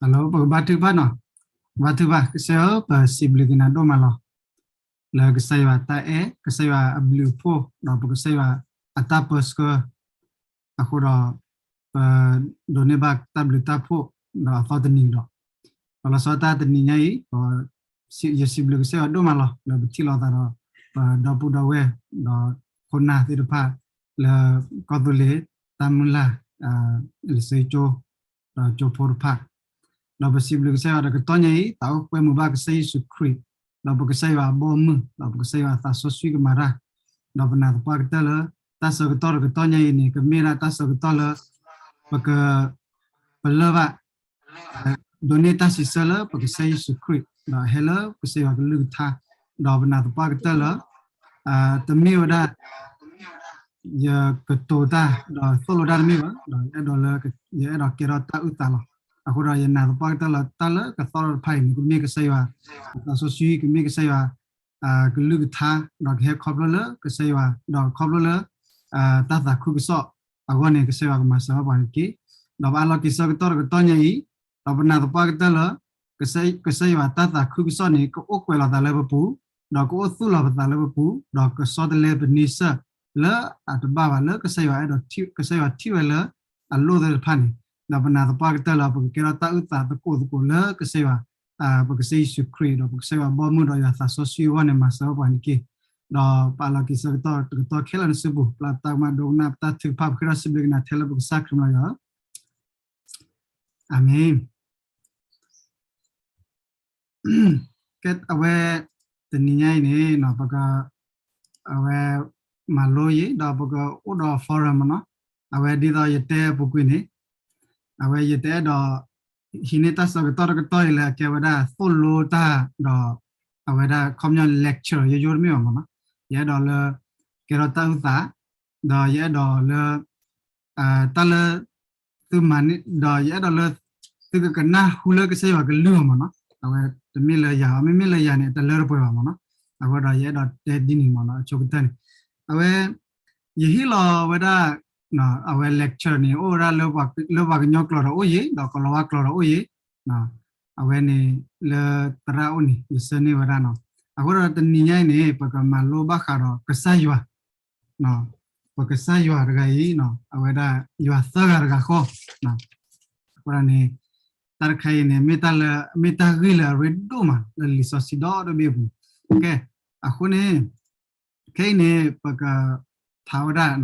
Hello, ပကဘါထုကဖၣ်နီၤ, ဘါထုကဖၣ်. ကစၢ်ဧၢ, ပစံးဘျုးက့ၤနၤဒိၣ်မးလီၤ. လၢကစၢ်ယွၤအတၢ်အဲၣ်, ကစၢ်ယွၤအဘျုးအဖှိၣ်, ဒီးပကစၢ်ယွၤအတၢ်ပၢဆှၢ အဃိဒီး ပဒိးန့ၢ်ဘၣ်တၢ်ဘျုးတၢ်ဖှိၣ် ဒီးအသီတနံၤဒီး ပလီၤဆီတၢ်တနံၤညါအံၤ, ယစံးဘျုးကစၢ်ယွၤဒိၣ်မးလီၤ လၢပထံၣ်လိာ်သးဒီး ပဒီပုၢ်ဒီဝဲၢ် ဒီးခိၣ်နၢ်သ့ၣ်တဖၣ် လၢကီၢ်သူလ့ၤ တၢ်မုၢ်လၢ် လံာ်စီဆှံကၠိ ဒီးကၠိဖိတဖၣ်, ဒီးပစံးဘျုးကစၢ်ယွၤတကတီၢ်ညါအံၤ သးအိၣ်ကွဲမုာ်ဘၣ်ကစၢ်ယ့ၣ်ၡူးခရံာ်, ဒီးပကစၢ်ယွၤအဘီအမုၢ်, ဒီးပကစၢ်ယွၤအသးစီဆှံကမၤတၢ်, ဒီးပနာ်သပှၢ်ကတၢၢ်လၢ တၢ်ဆၢကတီၢ်တကတီၢ်ညါအံၤန့ၣ် ကမ့ၢ်ဒၣ်တၢ်ဆၢကတီၢ်လၢ ပက ပလၢၢ်ဘၣ် ဒိးန့ၢ်တၢ်စံးဆၢလၢပကစၢ်ယ့ၣ်ၡူးခရံာ် ဒီးဟဲလၢကစၢ်ယွၤကလုၢ်ကထါ, ဒီးပနာ်သပှၢ်ကတၢၢ်လၢ တမ့ၢ်ဝဲဒၣ် ယကတိၤတၢ် ဒီးသိၣ်လိတၢ်တမ့ၢ်ဘၣ်, ဒီးယအဲၣ်ဒိးလၢ ယအဲၣ်ဒိးကဲထီၣ်တၢ်အုၣ်သးလီၤ. အဃိဒီးယနာ်သပှၢ်ကတၢၢ်လၢတၢ်လၢကသီၣ်ထီၣ်တဖၣ်အံၤန့ၣ် ကမ့ၢ်ကစၢ်ယွၤ အသးစီဆှံ ကမ့ၢ်ကစၢ်ယွၤ ကလုၢ်ကထါ, ဒီးကဟဲခီဖျိလၢကစၢ်ယွၤ, ဒီးခီဖျိလၢ တၢ်သးခုကစီၣ်အဂီၢ်န့ၣ် ကစၢ်ယွၤကမၤစၢၤပှၤန့ၣ်တက့ၢ်. ဒီးပအးလီၤက့ၤဆၢကတီၢ်တကတီၢ်ညါအံၤ, ဒီးပနာ်သပှၢ်ကတၢၢ်လၢ ကစၢ်ယွၤတၢ်သးခုကစီၣ်န့ၣ် ကအိၣ်ကွဲးလီၤသးလၢပပူၤ, ဒီးကအိၣ်သူၣ်လီၤပသးလၢပပူၤ, ဒီးကဆီတလဲပန့ဆၢၣ်လၢအတဘၣ်ဘၣ်လၢကစၢ်ယွၤအဲၣ်ဒိး ကစၢ်ယွၤထံၣ်ဝဲလၢအလိၣ်သ့ၣ်တဖၣ်န့ၣ်, ဒီးပနာ်သပှၢ်ကတၢၢ်လၢ ပကကဲထီၣ်တၢ်အုၣ်သးသကိးသကိးလၢကစၢ်ယွၤ ပကစၢ်ယ့ၣ်ၡူးခရံာ် ဒီးပကစၢ်ယွၤဘီမုၢ်ဒီးယွၤသးစီဆှံအဂီၢ်န့ၣ် မၤစၢၤပှၤန့ၣ်တက့ၢ်. ဒီးပအးလီၤက့ၤဆၢကတီၢ်တကတီၢ်ခဲလၢာ်န့ၣ်စုပူၤ, ပျၢ်တၢ်ကမၣ်ဒိကနၣ်ပတၢ်ထုကဖၣ် ပဃ့ဒီးစံးဘျုးက့ၤနၤထဲလၢပကစၢ်ခရံာ်မံၤလီၤယွၤ, အၤမ့ၣ်. ကဲ အဝဲ တနံၤညါအံၤန့ၣ် ပက အဝဲ မၤလိယံၤ ဒီးပကအိၣ်ဒီး forum မ့ၢ်နီၤ, အဝဲဒ်သိးယတဲပူၤကွံာ်န့ၣ် အဝဲယတအဲၣ်ဒိး ဟံးန့ၢ်တၢ်ဆၢကတီၢ်တကတီၢ်အံၤလၢအကဲဝဲဒၣ်သိၣ်လိတၢ် ဒီး အဝဲဒၣ်ခီပညီ lecture ယိယိတမ့ၢ်ဘၣ်မ့ၢ်နီၤ, ယအဲၣ်ဒိးလၢ ကဲထီၣ်တၢ်အုၣ်သး, ဒီးယအဲၣ်ဒိးလၢ တၢ်လၢ သုမၤန့ၢ် ဒီးယအဲၣ်ဒိးလၢ သုကကနၣ်ဟူလၢကစၢ်ယွၤကလုၢ်အီၤမ့ၢ်နီၤ, အဝဲတမ့ၢ်လၢယၤ မ့မ့ၢ်လၢယၤန့ၣ် တလၢတပှဲၤဘၣ်မ့ၢ်နီၤ, အဃိဒီးယအဲၣ်ဒိးတဲဒ်န့ၣ်မ့ၢ်နီၤ, အဆိကတၢၢ်န့ၣ် အဝဲ ယဟ့ၣ်လီၤဝဲဒၣ် အဝဲ lecture န့ၣ် အိၣ်ဝဲဒၣ်လၢ လၢပှၤကညီကျိာ်ဒီးအိၣ်ယံၤ ဒီးကိၤလၤဝါကျိာ်ဒီးအိၣ်ယံၤ, အဝဲန့ၣ် လၢသရၣ်အိၣ်န့ၣ် ယဆှၢန့ၢ်ဝဲဒၣ်နီၤ, အဃိဒီးတနံၤညါအံၤန့ၣ် ပကမၤလိဘၣ်ဃးဒီးကစၢ်ယွၤ ပကစၢ်ယွၤတဂၤအံၤ အဝဲဒၣ်ယွၤသၢဂၤတဂၤဃီ, အဃိဒီးန့ၣ် တၢ်တခါအံၤန့ၣ် မ့ၢ်တၢ်လၢ မ့ၢ်တၢ်ဂ့ၢ်လၢအရ့ဒိၣ်မးလၢလံာ်စီဆှံဒီတဘ့ၣ်အပူၤ, ကဲ အဃိန့ၣ် ခဲအံၤန့ၣ် ပက ဖးဝဲဒၣ်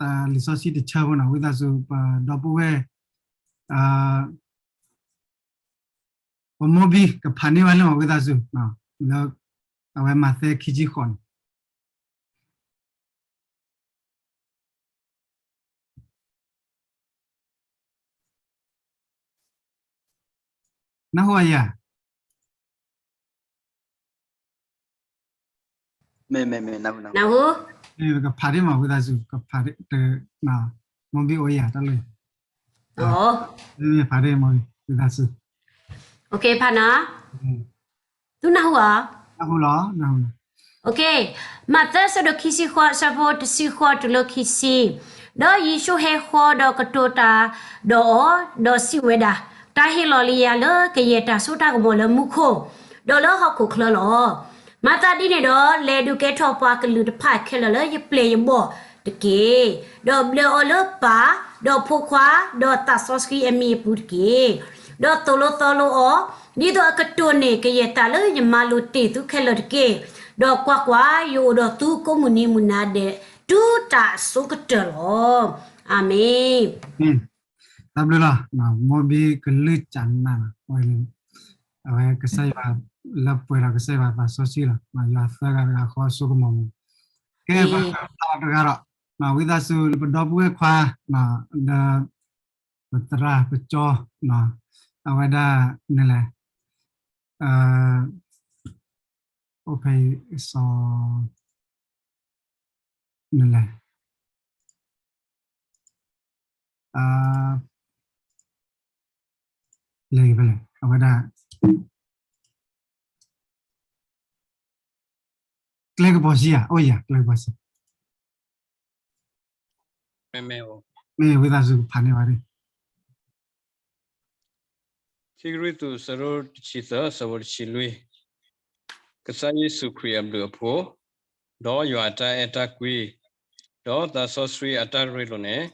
တၢ်လံာ်စီဆှံတဆၢဖိနီၤ, ဝံသးစူၤ ပဒီပုၢ်ဝဲၢ် ပမိၢ်ဘံၣ် ကဖးန့ၢ်ဝဲလၢမၤဝံသးစူၤ လၢ အဝဲမးသဲခံဆံဃိးန့ၣ် နၢ်ဟူဧါယၤ, မ့ၢ် မ့ၢ် မ့ၢ် နၢ်ဟူ နၢ်ဟူ မ့ၢ် ကဖးဒ့ၣ်မး ဝံသးစူၤ ကဖးဒ့ၣ် မိၢ်ဘံၣ်အိၣ်ယၤတၢ်လၢ မ့ၢ် ဖးဒ့ၣ်မး ဝံသးစူၤ ဖးနီၤ သုနၢ်ဟူဧါ, နၢ်ဟူလီၤ နၢ်ဟူလီၤ မးသဲ အဆၢဒိၣ်ခံဆံဃိး အဆၢဖိတဆံဃိးတုၤလၢခံဆံ, ဒီးယ့ၣ်ၡူးဟဲဃီဒီးကတိၤတၢ်ဒီးအီၤ, ဒီးစံးဝဲဒၣ်, တၢ်ဟ့ၣ်လီၤလံယၤလၢကယဲၢ်တၢ်စိတၢ်ကမီၤလၢမူခိၣ်, ဒီးလၢဟီၣ်ခိၣ်ချၢလီၤ. မၤသးဒ်န့ၣ်ဒီး လဲၤဒုးကဲထီၣ်ပှၤကလုာ်တဖၣ်ခဲလၢာ်လၢယပျဲၢ်ယဘီၣ်တက့ၢ်. ဒီးဘျၢအီၤလၢပၢ်, ဒီးဖိခွါ, ဒီးသးစီဆှံအမံၤအပူၤတက့ၢ်. ဒီးသိၣ်လိသီလိအီၤ, ဒ်သိးအကတိၢ်န့ၢ်ကယဲၢ်တၢ်လၢယမၤလိာ်တ့ၢ်သုခဲလၢာ်တက့ၢ်. ဒီးကွၢ်ကွၢ်, ယအိၣ်ဒီးသုကိးမုၢ်နံၤမုၢ်နၤဒဲး တုၤတၢ်အစိကတၢၢ်လီၤ. အၤမ့ၣ်. တၢ်ဘျုးလီၤ. မိၢ်ဘံၣ်ကလုၢ်ကနၣ်, အဝဲကစၢ်ယွၤလၢပှဲၤဒီးကစၢ်ယွၤသးစီဆှံလီၤ. ယွၤသၢဂၤတဂၤဃီအစိကမီၤမူ, ကဲပှၤတဂၤဒီး, ဝံသးစူၤလၢပဒီပုၢ်ဝဲၢ်ခွါ, ဒီး ပသရၣ်ပကၠီ, အဝဲဒၣ်နလဲၣ်, အိၣ်ဖဲအံၤစီၤ နလဲၣ်, လဲၤဖဲလဲၣ်, အဝဲဒၣ် ကျဲကပီၤစံဧါ, အိၣ်ယၤ ကျဲကပီၤစံ, မ့ၢ်ဝံသးစူၤကဖးန့ၢ်ဘၣ်ဒၣ်, ခံကရံၣ်သူး အဆၢဒိၣ်တဆံသၢ အဆၢဖိတဆံလွံၢ်, ကစၢ်ယ့ၣ်ၡူးခရံာ်အဘျုးအဖှိၣ်, ဒီးယွၤအတၢ်အဲၣ်တၢ်ကွံ, ဒီးသးစီဆှံအတၢ်ရ့လိာ်န့ၣ်,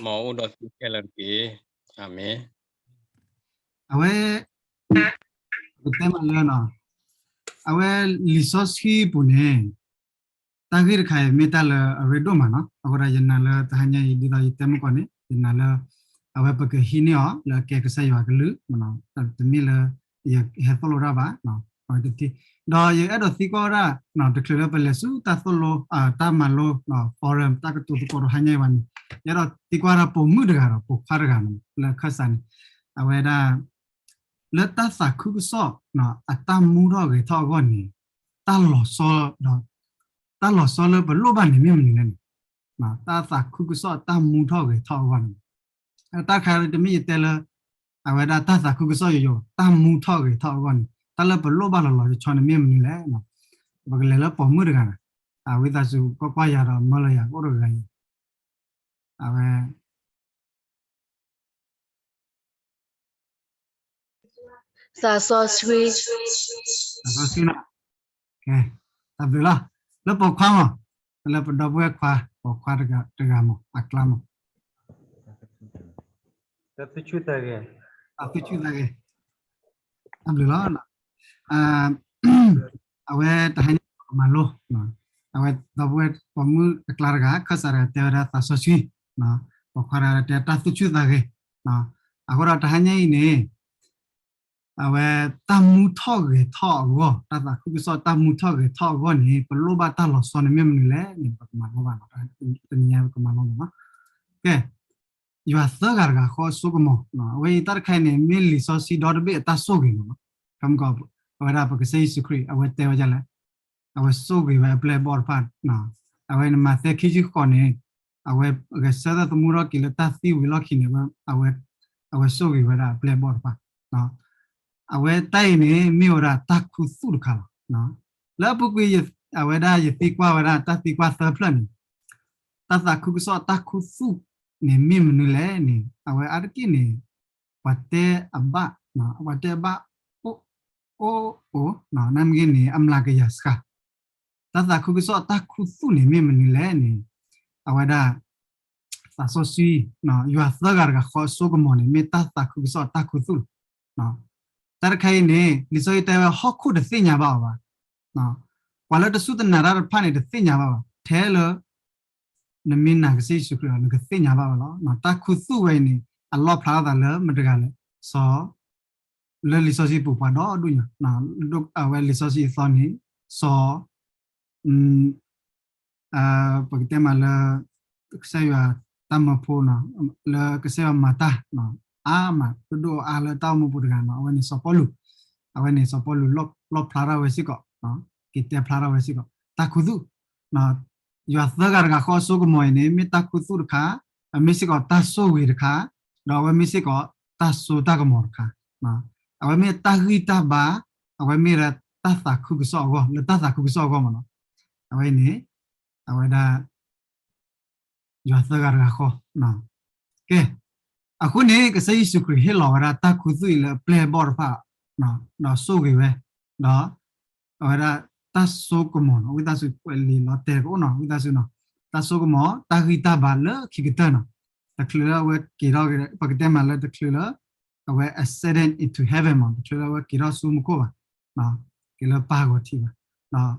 မ်အအိၣ်ဒီးသုခဲလၢာ်တက့ၢ်. အၤမ့ၣ်. အဝဲ ပကတဲမးလၢ အဝဲလံာ်စီဆှံပူၤန့ၣ် တၢ်ဂ့ၢ်တခါအံၤမ့ၢ်တၢ်လၢအရ့ဒိၣ်မးနီၤ. အဃိဒီးယနာ်လၢတဟါညါအံၤ ဒ်သိးယတဲမုၢ်ကီၢ်န့ၣ် ယနာ်လၢ အဝဲပကဟံးန့ၢ်အီၤလၢအကဲကစၢ်ယွၤအကလုၢ်, တမ့ၢ်လၢယဟဲသိၣ်လိတၢ်ဘၣ်, အဝဲတထံၣ်, ဒီးယအဲၣ်ဒိးသံကွၢ်ဝဲဒၣ် တချုးလၢပလဲၤဆူတၢ်သိၣ်လိ တၢ်မၤလိ forum တၢ်ကတိၤသကိးတဟါညါအံၤဘၣ်န့ၣ်, ယအဲၣ်ဒိးသံကွၢ်ဝဲဒၣ်ပိာ်မုၣ်တဂၤဒီးပိာ်ခွါတဂၤန့ၣ် လၢခၢၣ်စးန့ၣ်, အဝဲဒၣ် လၢတၢ်သးခုကစီၣ် အတၢ်မူထီၣ်ဂဲၤထီၣ်အဂီၢ်န့ၣ် တၢ်လီၤဆီဒီး တၢ်လီၤဆီလၢပလိၣ်ဘၣ်န့ၣ်မ့ၢ်မနုၤလဲၣ်န့ၣ်, တၢ်သးခုကစီၣ်တၢ်မူထီၣ်ဂဲၤထီၣ်အဂီၢ်န့ၣ်, တၢ်တခါတမ့ၢ်ယတဲလၢ အဝဲဒၣ်တၢ်သးခုကစီၣ်ယိယိ တၢ်မူထီၣ်ဂဲၤထီၣ်အဂီၢ်န့ၣ် တၢ်လၢပလိၣ်ဘၣ်လီၤလီၤဆီဆီန့ၣ်မ့ၢ်မနုၤလဲၣ်. ပကလဲၤလၢပိာ်မုၣ်တဂၤန့ၣ်, ဝံသးစူၤကွၢ်ကွၢ်ယၤဒီးမၢလၢယၤအိၣ်တဂၤအံၤ အဝဲ သးစီဆှံ, သးစီဆှံနီၤ, တၢ်ဘျုးလီၤ. လၢပိာ်ခွါမး, လၢပဒီပုၢ်ဝဲၢ်ခွါ ပိာ်ခွါတဂၤမး အကျါမး, တၢ်သူၣ်ဆူၣ်သးဂဲၤ, တၢ်သူၣ်ဆူၣ်သးဂဲၤ, တၢ်ဘျုးလီၤ. အဝဲတဟါညါပကမၤလိ, အဝဲဒီပုၢ်ဝဲၢ်ပိာ်မုၣ်အကျါတဂၤ ခၢၣ်စးတဂၤတဲဝဲဒၣ်သးစီဆှံ, ပိာ်ခွါတဂၤတဲတၢ်သူၣ်ဆူၣ်သးဂဲၤ, အဃိဒီးတဟါညါအံၤန့ၣ် အဝဲတၢ်မူထီၣ်ဂဲၤထီၣ်အဂီၢ်, တၢ်သးခုကစီၣ်တၢ်မူထီၣ်ဂဲၤထီၣ်အဂီၢ်န့ၣ် ပလိၣ်ဘၣ်တၢ်လီၤဆီန့ၣ်မ့ၢ်မနုၤလဲၣ်န့ၣ် ပကမၤလိဘၣ်လီၤ. တနံၤညါပကမၤလိဘၣ်လီၤ. ကဲ, ယွၤသၢဂၤတဂၤဃီအစိကမီၤ, အဝဲအံၤတၢ်တခါအံၤန့ၣ် မ့ၢ်လံာ်စီဆှံဒီတဘ့ၣ်အတၢ်ဆိၣ်ဂ့ၤမး, ခီမကီး အဝဲဒၣ်ပကစၢ်ယ့ၣ်ၡူးခရံာ် အဝဲတဲဝဲဒ်လဲၣ်, အဝဲဆိၣ်ဂ့ၤဝဲအပျဲၢ်အဘီၣ်တဖၣ်, အဝဲန့ၣ်မးသဲခံဆံဃိးန့ၣ်, အဝဲဂဲၤဆၢထၢၣ်သမူထီၣ်က့ၤလၢတၢ်သံဝံၤလီၢ်ခံန့ၣ်, အဝဲဆိၣ်ဂ့ၤဝဲဒၣ်အပျဲၢ်အဘီၣ်တဖၣ်, အဝဲတၢ်အံၤန့ၣ် မ့ၢ်ဝဲဒၣ်တၢ်ခူသူၣ်တခါလီၤ. လၢအပူၤကွံာ် အဝဲဒၣ်ယသံကွၢ်ဝဲဒၣ်တၢ်သံကွၢ်သၢဖျၢၣ်န့ၣ်, တၢ်သးခုကစီၣ်တၢ်ခူသူၣ်န့ၣ်မ့ၢ်မနုၤလဲၣ်န့ၣ်, အဝဲအါတက့ၢ်န့ၣ် ပှၤတဲအဘၣ်, ပှၤတဲအဘၣ် အိၣ်အိၣ်, နမ့ၢ်ဂ့ၤန့ၣ် အမျးကယၤစှၤ, တၢ်သးခုကစီၣ်တၢ်ခူသူၣ်န့ၣ်မ့ၢ်မနုၤလဲၣ်န့ၣ်, အဝဲဒၣ် သးစီဆှံ, ယွၤသၢဂၤတဂၤဃီအစိကမီၤန့ၣ် မ့ၢ်တၢ်သးခုကစီၣ်တၢ်ခူသူၣ်လီၤ. တၢ်တခါအံၤန့ၣ် လံာ်စီဆှံတဲဝဲဟီၣ်ခိၣ်တသ့ၣ်ညါဘၣ်အီၤဘၣ်, ပှၤလၢတစူၢ်တနာ်တၢ်တဖၣ်န့ၣ် တသ့ၣ်ညါဘၣ်ဘၣ်, ထဲလၢ နမ့ၢ်နာ်ကစၢ်ယ့ၣ်ၡူးခရံာ်ဒီး နကသ့ၣ်ညါဘၣ်ဝဲလီၤ. တၢ်ခူသူၣ်ဝဲအံၤန့ၣ် အလီၣ်ဖျါထီၣ်သးလၢမတၤတဂၤလဲၣ်, စီၤ လၢလံာ်စီဆှံပူၤပှၤဒီဒူၣ်ညါ, အဝဲလံာ်စီဆှံအသီန့ၣ် စီၤ ပကတဲမးလၢ ကစၢ်ယွၤတၢ်မၢဖိနီၤ, လၢကစၢ်ယွၤမၤတၢ် အါမး ဒိၣ်ဒိၣ်အါလၢတၢ်အိၣ်မူပူၤတဂၤနီၤ, အဝဲန့ၣ်စီၤပီလူး, အဝဲန့ၣ်စီၤပီလူးလီၣ်ဖျါထီၣ်ဝဲစ့ၢ်ကီး, က့ၤတဲဖျါထီၣ်ဝဲစ့ၢ်ကီး တၢ်ခူသူၣ် ယွၤသၢဂၤတဂၤဃီအစိကမီၤအံၤန့ၣ် မ့ၢ်တၢ်ခူသူၣ်တခါ, အမ့ၢ်စ့ၢ်ကီးတၢ်ဆိၣ်ဂ့ၤတခါ, ဒီးအဝဲမ့ၢ်စ့ၢ်ကီးတၢ်စိတၢ်ကမီၤတခါ, အဝဲမ့ၢ်တၢ်ဂံၢ်တၢ်ဘါ, အဝဲမ့ၢ်ဒၣ်တၢ်သးခုကစီၣ်အဂီၢ်, လၢတၢ်သးခုကစီၣ်အဂီၢ်မးနီၤ, အဝဲန့ၣ် အဝဲဒၣ် ယွၤသၢဂၤတဂၤဃီ, ကဲ, အဃိန့ၣ် ကစၢ်ယ့ၣ်ၡူးခရံာ်ဟ့ၣ်လီၤဝဲဒၣ်တၢ်ခူသူၣ်အံၤလၢအပျဲၢ်အဘီၣ်တဖၣ်, ဒီးဆိၣ်ဂ့ၤဝဲ, ဒီး အဝဲဒၣ်တၢ်စိကမီၤနီၤ, ဝံသးစူၤကွဲးလံာ်လီၤတဲာ်ကအိၣ်နီၤ, ဝံသးစူၤနီၤ, တၢ်စိကမီၤ တၢ်ဂံၢ်တၢ်ဘါလၢခံကတၢၢ်နီၤ, တချုးလၢအဝဲက့ၤထီၣ်က့ၤ, ပကတဲမးလၢတချုးလၢ အဝဲ ascended into heaven မး, တချုးလၢအဝဲက့ၤထီၣ်ဆူမူခိၣ်ဘၣ်, က့ၤလၢပၢ်ဂီၤထံးဘၣ်, ဒီး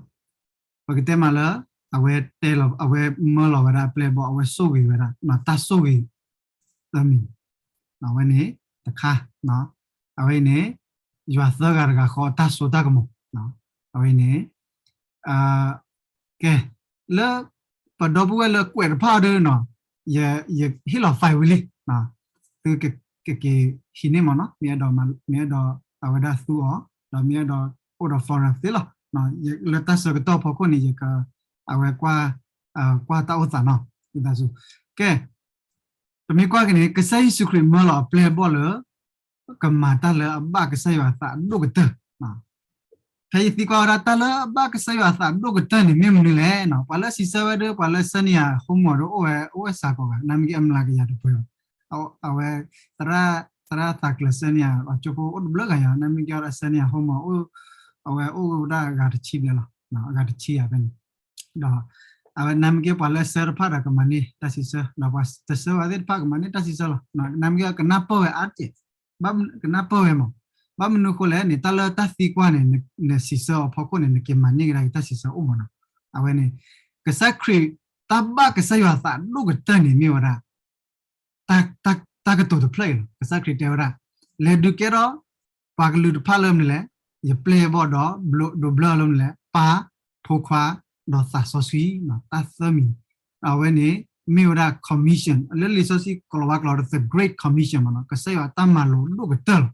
ပကတဲမးလၢ အဝဲတဲလီၤ အဝဲမၢလီၤဝဲဒၣ်အပျဲၢ်အဘီၣ်, အဝဲဆိၣ်ဂ့ၤဝဲဒၣ် တၢ်ဆိၣ်ဂ့ၤသၢမံၤ, အဝဲန့ၣ်တခါ, အဝဲန့ၣ် ယွၤသၢဂၤတဂၤဃီတၢ်စိတၢ်ကမီၤ, အဝဲန့ၣ် ကဲ, လၢပဒီပုၢ်ဝဲၢ်လၢကွဲးတဖၣ်အီၤဒီးနီၤ, ယဟ့ၣ်လီၤ file ဝံၤလံ, သုကက့ၤဟံးန့ၢ်မးနီၤ, မ့ၢ်အဲၣ်ဒိး မ့ၢ်အဲၣ်ဒိးအဝဲဒၣ်သူအီၤ, ဒီးမ့ၢ်အဲၣ်ဒိးအိၣ်ဒီး forum သ့လီၤ, လၢတၢ်ဆၢကတီၢ်ဖီခိၣ်န့ၣ် ယက အဝဲကွၢ် ကွၢ်တၢ်အိၣ်သးနီၤ, ဝံသးစူၤ, ကဲ, ပမ့ၢ်ကွၢ်က့ၤန့ၣ် ကစၢ်ယ့ၣ်ၡူးခရံာ်မၢလီၤအပျဲၢ်အဘီၣ်လၢ ကမၤတၢ်လၢအဘၣ်ကစၢ်ယွၤအသးအဒိၣ်ကတၢၢ်, ဖဲယသံကွၢ်ဝဲဒၣ်တၢ်လၢအဘၣ်ကစၢ်ယွၤအသးအဒိၣ်ကတၢၢ်န့ၣ် မ့ၢ်မနုၤလဲၣ်နီၤ, ပှၤလၢစံးဆၢဝဲဒီး ပှၤလၢဆၢနံၤယၤ homework ဒီးအိၣ်ဝဲ အိၣ်ဝဲစှၤကီးဂၤ, နမ့ၢ်က့ၤအမျးကယၤတပှဲၤဘၣ်, အဝဲ သရၣ် တၢ်သးကျၢၤဆှၢန့ၢ်ယၤ ပှၤကၠိဖိအိၣ်တဘျုးဂၤယၤ နမ့ၢ်ကဲအီၤဒီးဆှၢန့ၢ်ယၤ homework အိၣ် အဝဲအိၣ်ဝဲဒၣ်အဂၤတဆံဘျဲၣ်လီၤ, အဂၤတဆံယၤဖဲန့ၣ်, ဒီး အဝဲနမ့ၢ်ကဲပှၤလၢအဆှၢတဖၣ်ဒီးကမၤန့ၢ်တၢ်စံးဆၢ, ဒီးပှၤတဆှၢဝဲသ့ၣ်တဖၣ်ကမၤန့ၢ်တၢ်စံးဆၢလီၤ, နမ့ၢ်ကဲကနၢ်ပၢၢ်ဝဲအါတက့ၢ်, ကနၢ်ပၢၢ်ဝဲမး, ဘၣ်မနုၤဃိလဲၣ်န့ၣ် တၢ်လၢတၢ်သံကွၢ်န့ၣ် နစံးဆၢအီၤဖီခိၣ်န့ၣ် နက့ၤမၤန့ၢ်ကဒါက့ၤတၢ်စံးဆၢအိၣ်မးနီၤ, အဝဲန့ၣ် ကစၢ်ခရံာ် တၢ်ဘၣ်ကစၢ်ယွၤသးဒိၣ်ကတၢၢ်န့ၣ်မ့ၢ်ဝဲဒၣ် တၢ်ကတိၤတဖျၢၣ်အံၤလီၤ. ကစၢ်ခရံာ်တဲဝဲဒၣ် လဲၤဒုးကဲထီၣ် ပှၤကလုာ်တဖၣ်လၢမနုၤလဲၣ်, ယပျဲၢ်ယဘီၣ်ဒီး ဒိးဘျၢလၢမနုၤလဲၣ်, ပၢ်, ဖိခွါ, ဒီးသးစီဆှံ, တၢ်သၢမံၤ, အဝဲန့ၣ် မ့ၢ်ဝဲဒၣ် commission လၢလံာ်စီဆှံကိၤလၤဝါကျိာ်ဒီး the great commission မးနီၤ, ကစၢ်ယွၤတၢ်မၤလိာ်ဒိၣ်ကတၢၢ်လီၤ.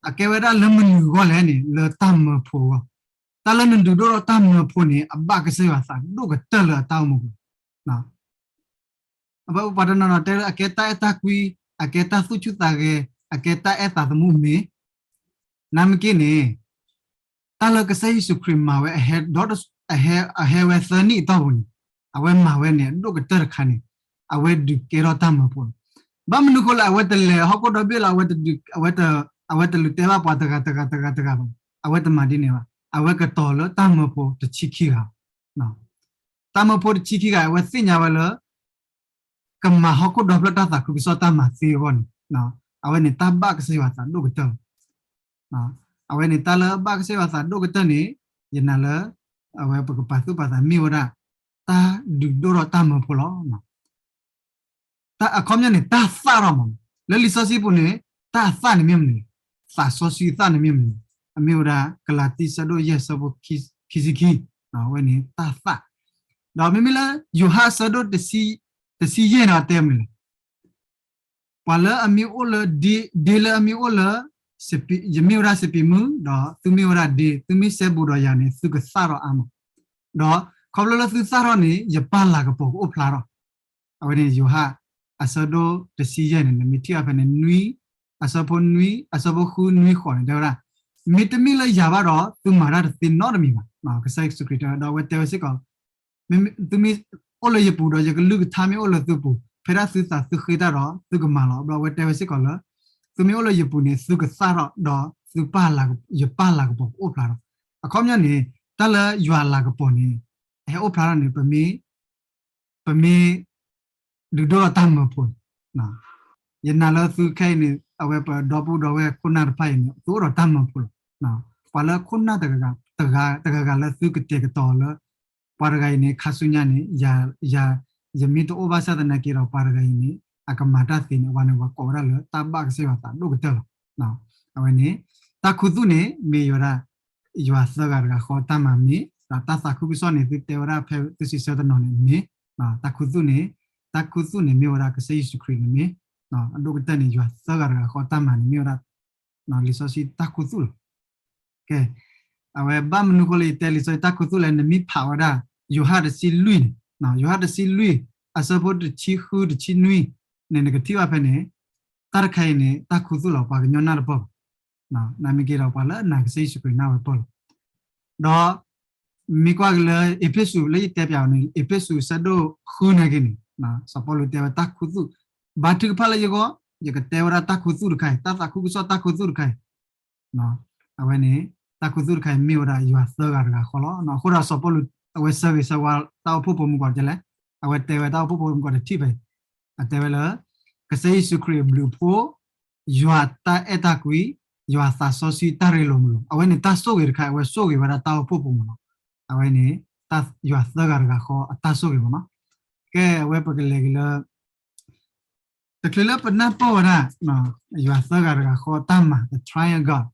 အကဲဝဲဒၣ်လၢမနုၤအဂီၢ်လဲၣ်န့ၣ် လၢတၢ်မၢဖိအဂီၢ်, တၢ်လၢနဒုးဒိၣ်ထီၣ်တၢ်မၢဖိန့ၣ် အဘၣ်ကစၢ်ယွၤသးဒိၣ်ကတၢၢ်လၢအတၢ်အိၣ်မူပူၤ ပှၤတနီၤနီၤတဲလၢအကဲတၢ်အဲၣ်တၢ်ကွံ, အကဲတၢ်သူၣ်ဆူၣ်သးဂဲၤ, အကဲတၢ်အဲၣ်သးသမူမ့ၢ်, နမ့ၢ်က့န့ၣ် တၢ်လၢကစၢ်ယ့ၣ်ၡူးခရံာ်မၤဝဲအဟဲဒီး အဟဲဝဲသၢနံၣ်အတီၢ်ပူၤန့ၣ် အဝဲမၤဝဲန့ၣ် အဒိၣ်ကတၢၢ်တခါန့ၣ် အဝဲဒုးကဲထီၣ်တၢ်မၢဖိလီၤ. ဘၣ်မနုၤဃိလၢအဝဲတလဲၤဟီၣ်ခိၣ်ဒီဘ့ၣ်လီၤ, အဝဲတဒုး, အဝဲတ, အဝဲတလူၤတဲဘၣ်ပှၤတဂၤတဂၤတဂၤတဂၤဘၣ်, အဝဲတမၤဒ်န့ၣ်ဘၣ်, အဝဲကတီၤလၢတၢ်မၢဖိတဆံခံဂၤ တၢ်မၢဖိတဆံခံဂၤ အဝဲသ့ၣ်ညါဝဲလၢ ကမၤဟီၣ်ခိၣ်ဒီဖျၢၣ်တၢ်သးခုကစီၣ်တၢ်မၤသ့အဂီၢ်န့ၣ် အဝဲန့ၣ်တၢ်ဘၣ်ကစၢ်ယွၤသးဒိၣ်ကတၢၢ်လီၤ. အဝဲန့ၣ်တၢ်လၢဘၣ်ကစၢ်ယွၤသးဒိၣ်ကတၢၢ်န့ၣ် ယနာ်လၢ အဝဲပကပာ်သူၣ်ပာ်သးမ့ၢ်ဝဲဒၣ် တၢ်ဒုးဒိၣ်ထီၣ်တၢ်မၢဖိလီၤ. အခီပညီန့ၣ် တၢ်သၣ်ထီၣ်မး, လၢလံာ်စီဆှံပူၤန့ၣ် တၢ်အသၣ်န့ၣ်မ့ၢ်မနုၤလဲၣ်, သးစီဆှံအသၣ်န့ၣ်မ့ၢ်မနုၤလဲၣ်, အမ့ၢ်ဝဲဒၣ် ကလၤတံ ဆၢဒိၣ်ယဲၢ် ဆၢဖိခံဆံခံ, အဝဲန့ၣ်တၢ်သၣ်, ဒီးမ့မ့ၢ်လၢ ယိၤဟၣ် ဆၢဒိၣ်တဆံယဲၢ်န့ၣ် အတဲမနုၤလဲၣ်, ပှၤလၢအမ့ၢ်အိၣ်လၢဒ့, ဒ့လၢအမ့ၢ်အိၣ်လၢ ယမ့ၢ်ဝဲဒၣ်စပံးမုၢ်, ဒီးသုမ့ၢ်ဝဲဒၣ်ဒ့, သုမ့ၢ်စဲဘူးဒီးယၤန့ၣ် သုကသၣ်ထီၣ်အါမး, ဒီးခီဖျိလၢသုသၣ်ထီၣ်န့ၣ် ယပၢ်လၤကပီၤကအိၣ်ဖျါထီၣ်, အဝဲန့ၣ်ယိၤဟၣ် အဆၢဒိၣ်တဆံယဲၢ်န့ၣ် နမ့ၢ်ထံၣ်အီၤဖဲန့ၣ် နွံ, အဆၢဖိနွံ, အဆၢဖိဃုနွံဃိးန့ၣ် တဲဝဲဒၣ်, မ့တမ့ၢ်လၢယၤဘၣ်ဒီး သုမၤတၢ်တသ့နီတမံၤဘၣ်, ကစၢ်ယ့ၣ်ၡူးခရံာ်တဲဝဲ, ဒီးအဝဲတဲဝဲစ့ၢ်ကီး သုမ့ၢ်အိၣ်လၢယပူၤဒီး ယကလုၢ်ကထါမ့ၢ်အိၣ်လၢသုပူၤ, ဖဲဒၣ်သုသးသုဃ့တၢ်ဒီး သုကမၤလီၤ. ဘျီအဝဲတဲဝဲစ့ၢ်ကီးလၢ သုမ့ၢ်အိၣ်လၢယပူၤန့ၣ် သုကသၣ်ထီၣ်ဒီး သုပၢ်လၤ, ယပၢ်လၤကပီၤကအိၣ်ဖျါထီၣ်. အခီပညီန့ၣ် တၢ်လၢယွၤလၤကပီၤန့ၣ် ဟဲအိၣ်ဖျါထီၣ်န့ၣ် ပမ့ၢ် ပမ့ၢ် ဒုးဒိၣ်ထီၣ်တၢ်မၢဖိန့ၣ်, ယနာ်လၢသုခဲအံၤန့ၣ် အဝဲပဒီပုၢ်ဒီဝဲၢ်ခိၣ်နၢ်တဖၣ်အံၤန့ၣ် သုအိၣ်ဒီးတၢ်မၢဖိလီၤ. ပှၤလၢခိၣ်နၢ်တဂၤဂၤလၢသုကတဲာ်ကတီၤလၢ ပှၤတဂၤအံၤန့ၣ် ခါဆူညါန့ၣ် ယၤ, ယၤ, ယမ့ၢ်တအိၣ်ဘၣ်ဆၣ်သနာ်က့ဒီး ပှၤတဂၤအံၤန့ၣ် အကမၤတၢ်သ့န့ၣ် အဝဲန့ၣ် ပှၤကိးဝဲဒၣ်လၢ တၢ်ဘၣ်ကစၢ်ယွၤသးဒိၣ်ကတၢၢ်လီၤ. အဝဲန့ၣ် တၢ်ခူသူၣ်န့ၣ် မ့ၢ်ဝဲဒၣ် ယွၤသၢဂၤတဂၤဃီတၢ်မၤမ့ၢ်, ဒီးတၢ်သးခုကစီၣ်န့ၣ် သုတဲဝဲဒၣ်ဖဲသုစံးဆၢတနီၤန့ၣ်မ့ၢ်, တၢ်ခူသူၣ်န့ၣ်, တၢ်ခူသူၣ်န့ၣ်မ့ၢ်ဝဲဒၣ်ကစၢ်ယ့ၣ်ၡူးခရံာ်န့ၣ်မ့ၢ်, အဒိၣ်ကတၢၢ်န့ၣ် ယွၤသၢဂၤတဂၤဃီတၢ်မၤန့ၣ်မ့ၢ်ဝဲဒၣ် လံာ်စီဆှံတၢ်ခူသူၣ်လီၤ. ကဲ, အဝဲဘၣ်မနုၤဃိလၢယတဲလံာ်စီဆှံတၢ်ခူသူၣ်လဲၣ်, နမ့ၢ်ဖးဝဲဒၣ် ယိၤဟၣ်တဆံလွံၢ်န့ၣ်, ယိၤဟၣ်တဆံလွံၢ် အဆၢဖိတဆံဃုတဆံနွံန့ၣ် နကထံၣ်ဘၣ်ဖဲန့ၣ်, တၢ်တခါအံၤန့ၣ် တၢ်ခူသူၣ်လီၤ ပှၤကညီနၢ်တပၢၢ်ဘၣ်. နမ့ၢ်က့ၤဒီးပှၤလၢအနာ်ကစၢ်ယ့ၣ်ၡူးခရံာ်နၢ်ဝဲပၢၢ်လီၤ. ဒီး မ့ၢ်ကွၢ်က့ၤလၢ အ့းဖ့းစူးလၢယတဲပၠးအီၤန့ၣ် အ့းဖ့းစူးဆၢဒိၣ်ဃုနာ်က့န့ၣ် စီၤပီလူးတဲဝဲတၢ်ခူသူၣ်, ဘါထုကဖၣ်လၢယဂီၢ်, ယကတဲဝဲဒၣ်တၢ်ခူသူၣ်တခါအံၤ, တၢ်သးခုကစီၣ်တၢ်ခူသူၣ်တခါအံၤ, အဝဲန့ၣ် တၢ်ခူသူၣ်တခါအံၤမ့ၢ်ဝဲဒၣ်ယွၤသၢဂၤတဂၤဃီလီၤ. အဃိဒီးစီၤပီလူး အဝဲဆၢဂ့ၤဆၢဝါတၢ်အိၣ်ဖှိၣ်ဖိမုၣ်ကီးဒ်လဲၣ်, အဝဲတဲဝဲတၢ်အိၣ်ဖှိၣ်ဖိမုၣ်ကီးတထံၣ်ဖဲ အတဲဝဲလၢ ကစၢ်ယ့ၣ်ၡူးခရံာ်အဘျုးအဖှိၣ်, ယွၤတၢ်အဲၣ်တၢ်ကွံ, ယွၤသးစီဆှံတၢ်ရ့လိာ်မုာ်လိာ်, အဝဲန့ၣ်တၢ်ဆိၣ်ဂ့ၤတခါ အဝဲဆိၣ်ဂ့ၤဝဲဒၣ်တၢ်အိၣ်ဖှိၣ်ဖိမုၣ်လီၤ. အဝဲန့ၣ် ယွၤသၢဂၤတဂၤဃီအတၢ်ဆိၣ်ဂ့ၤမးနီၤ. ကဲ အဝဲပကလဲၤက့ၤလၢ တချုးလၢပနၢ်ပၢၢ်ဝဲဒၣ် ယွၤသၢဂၤတဂၤဃီတၢ်မၤ the triune God,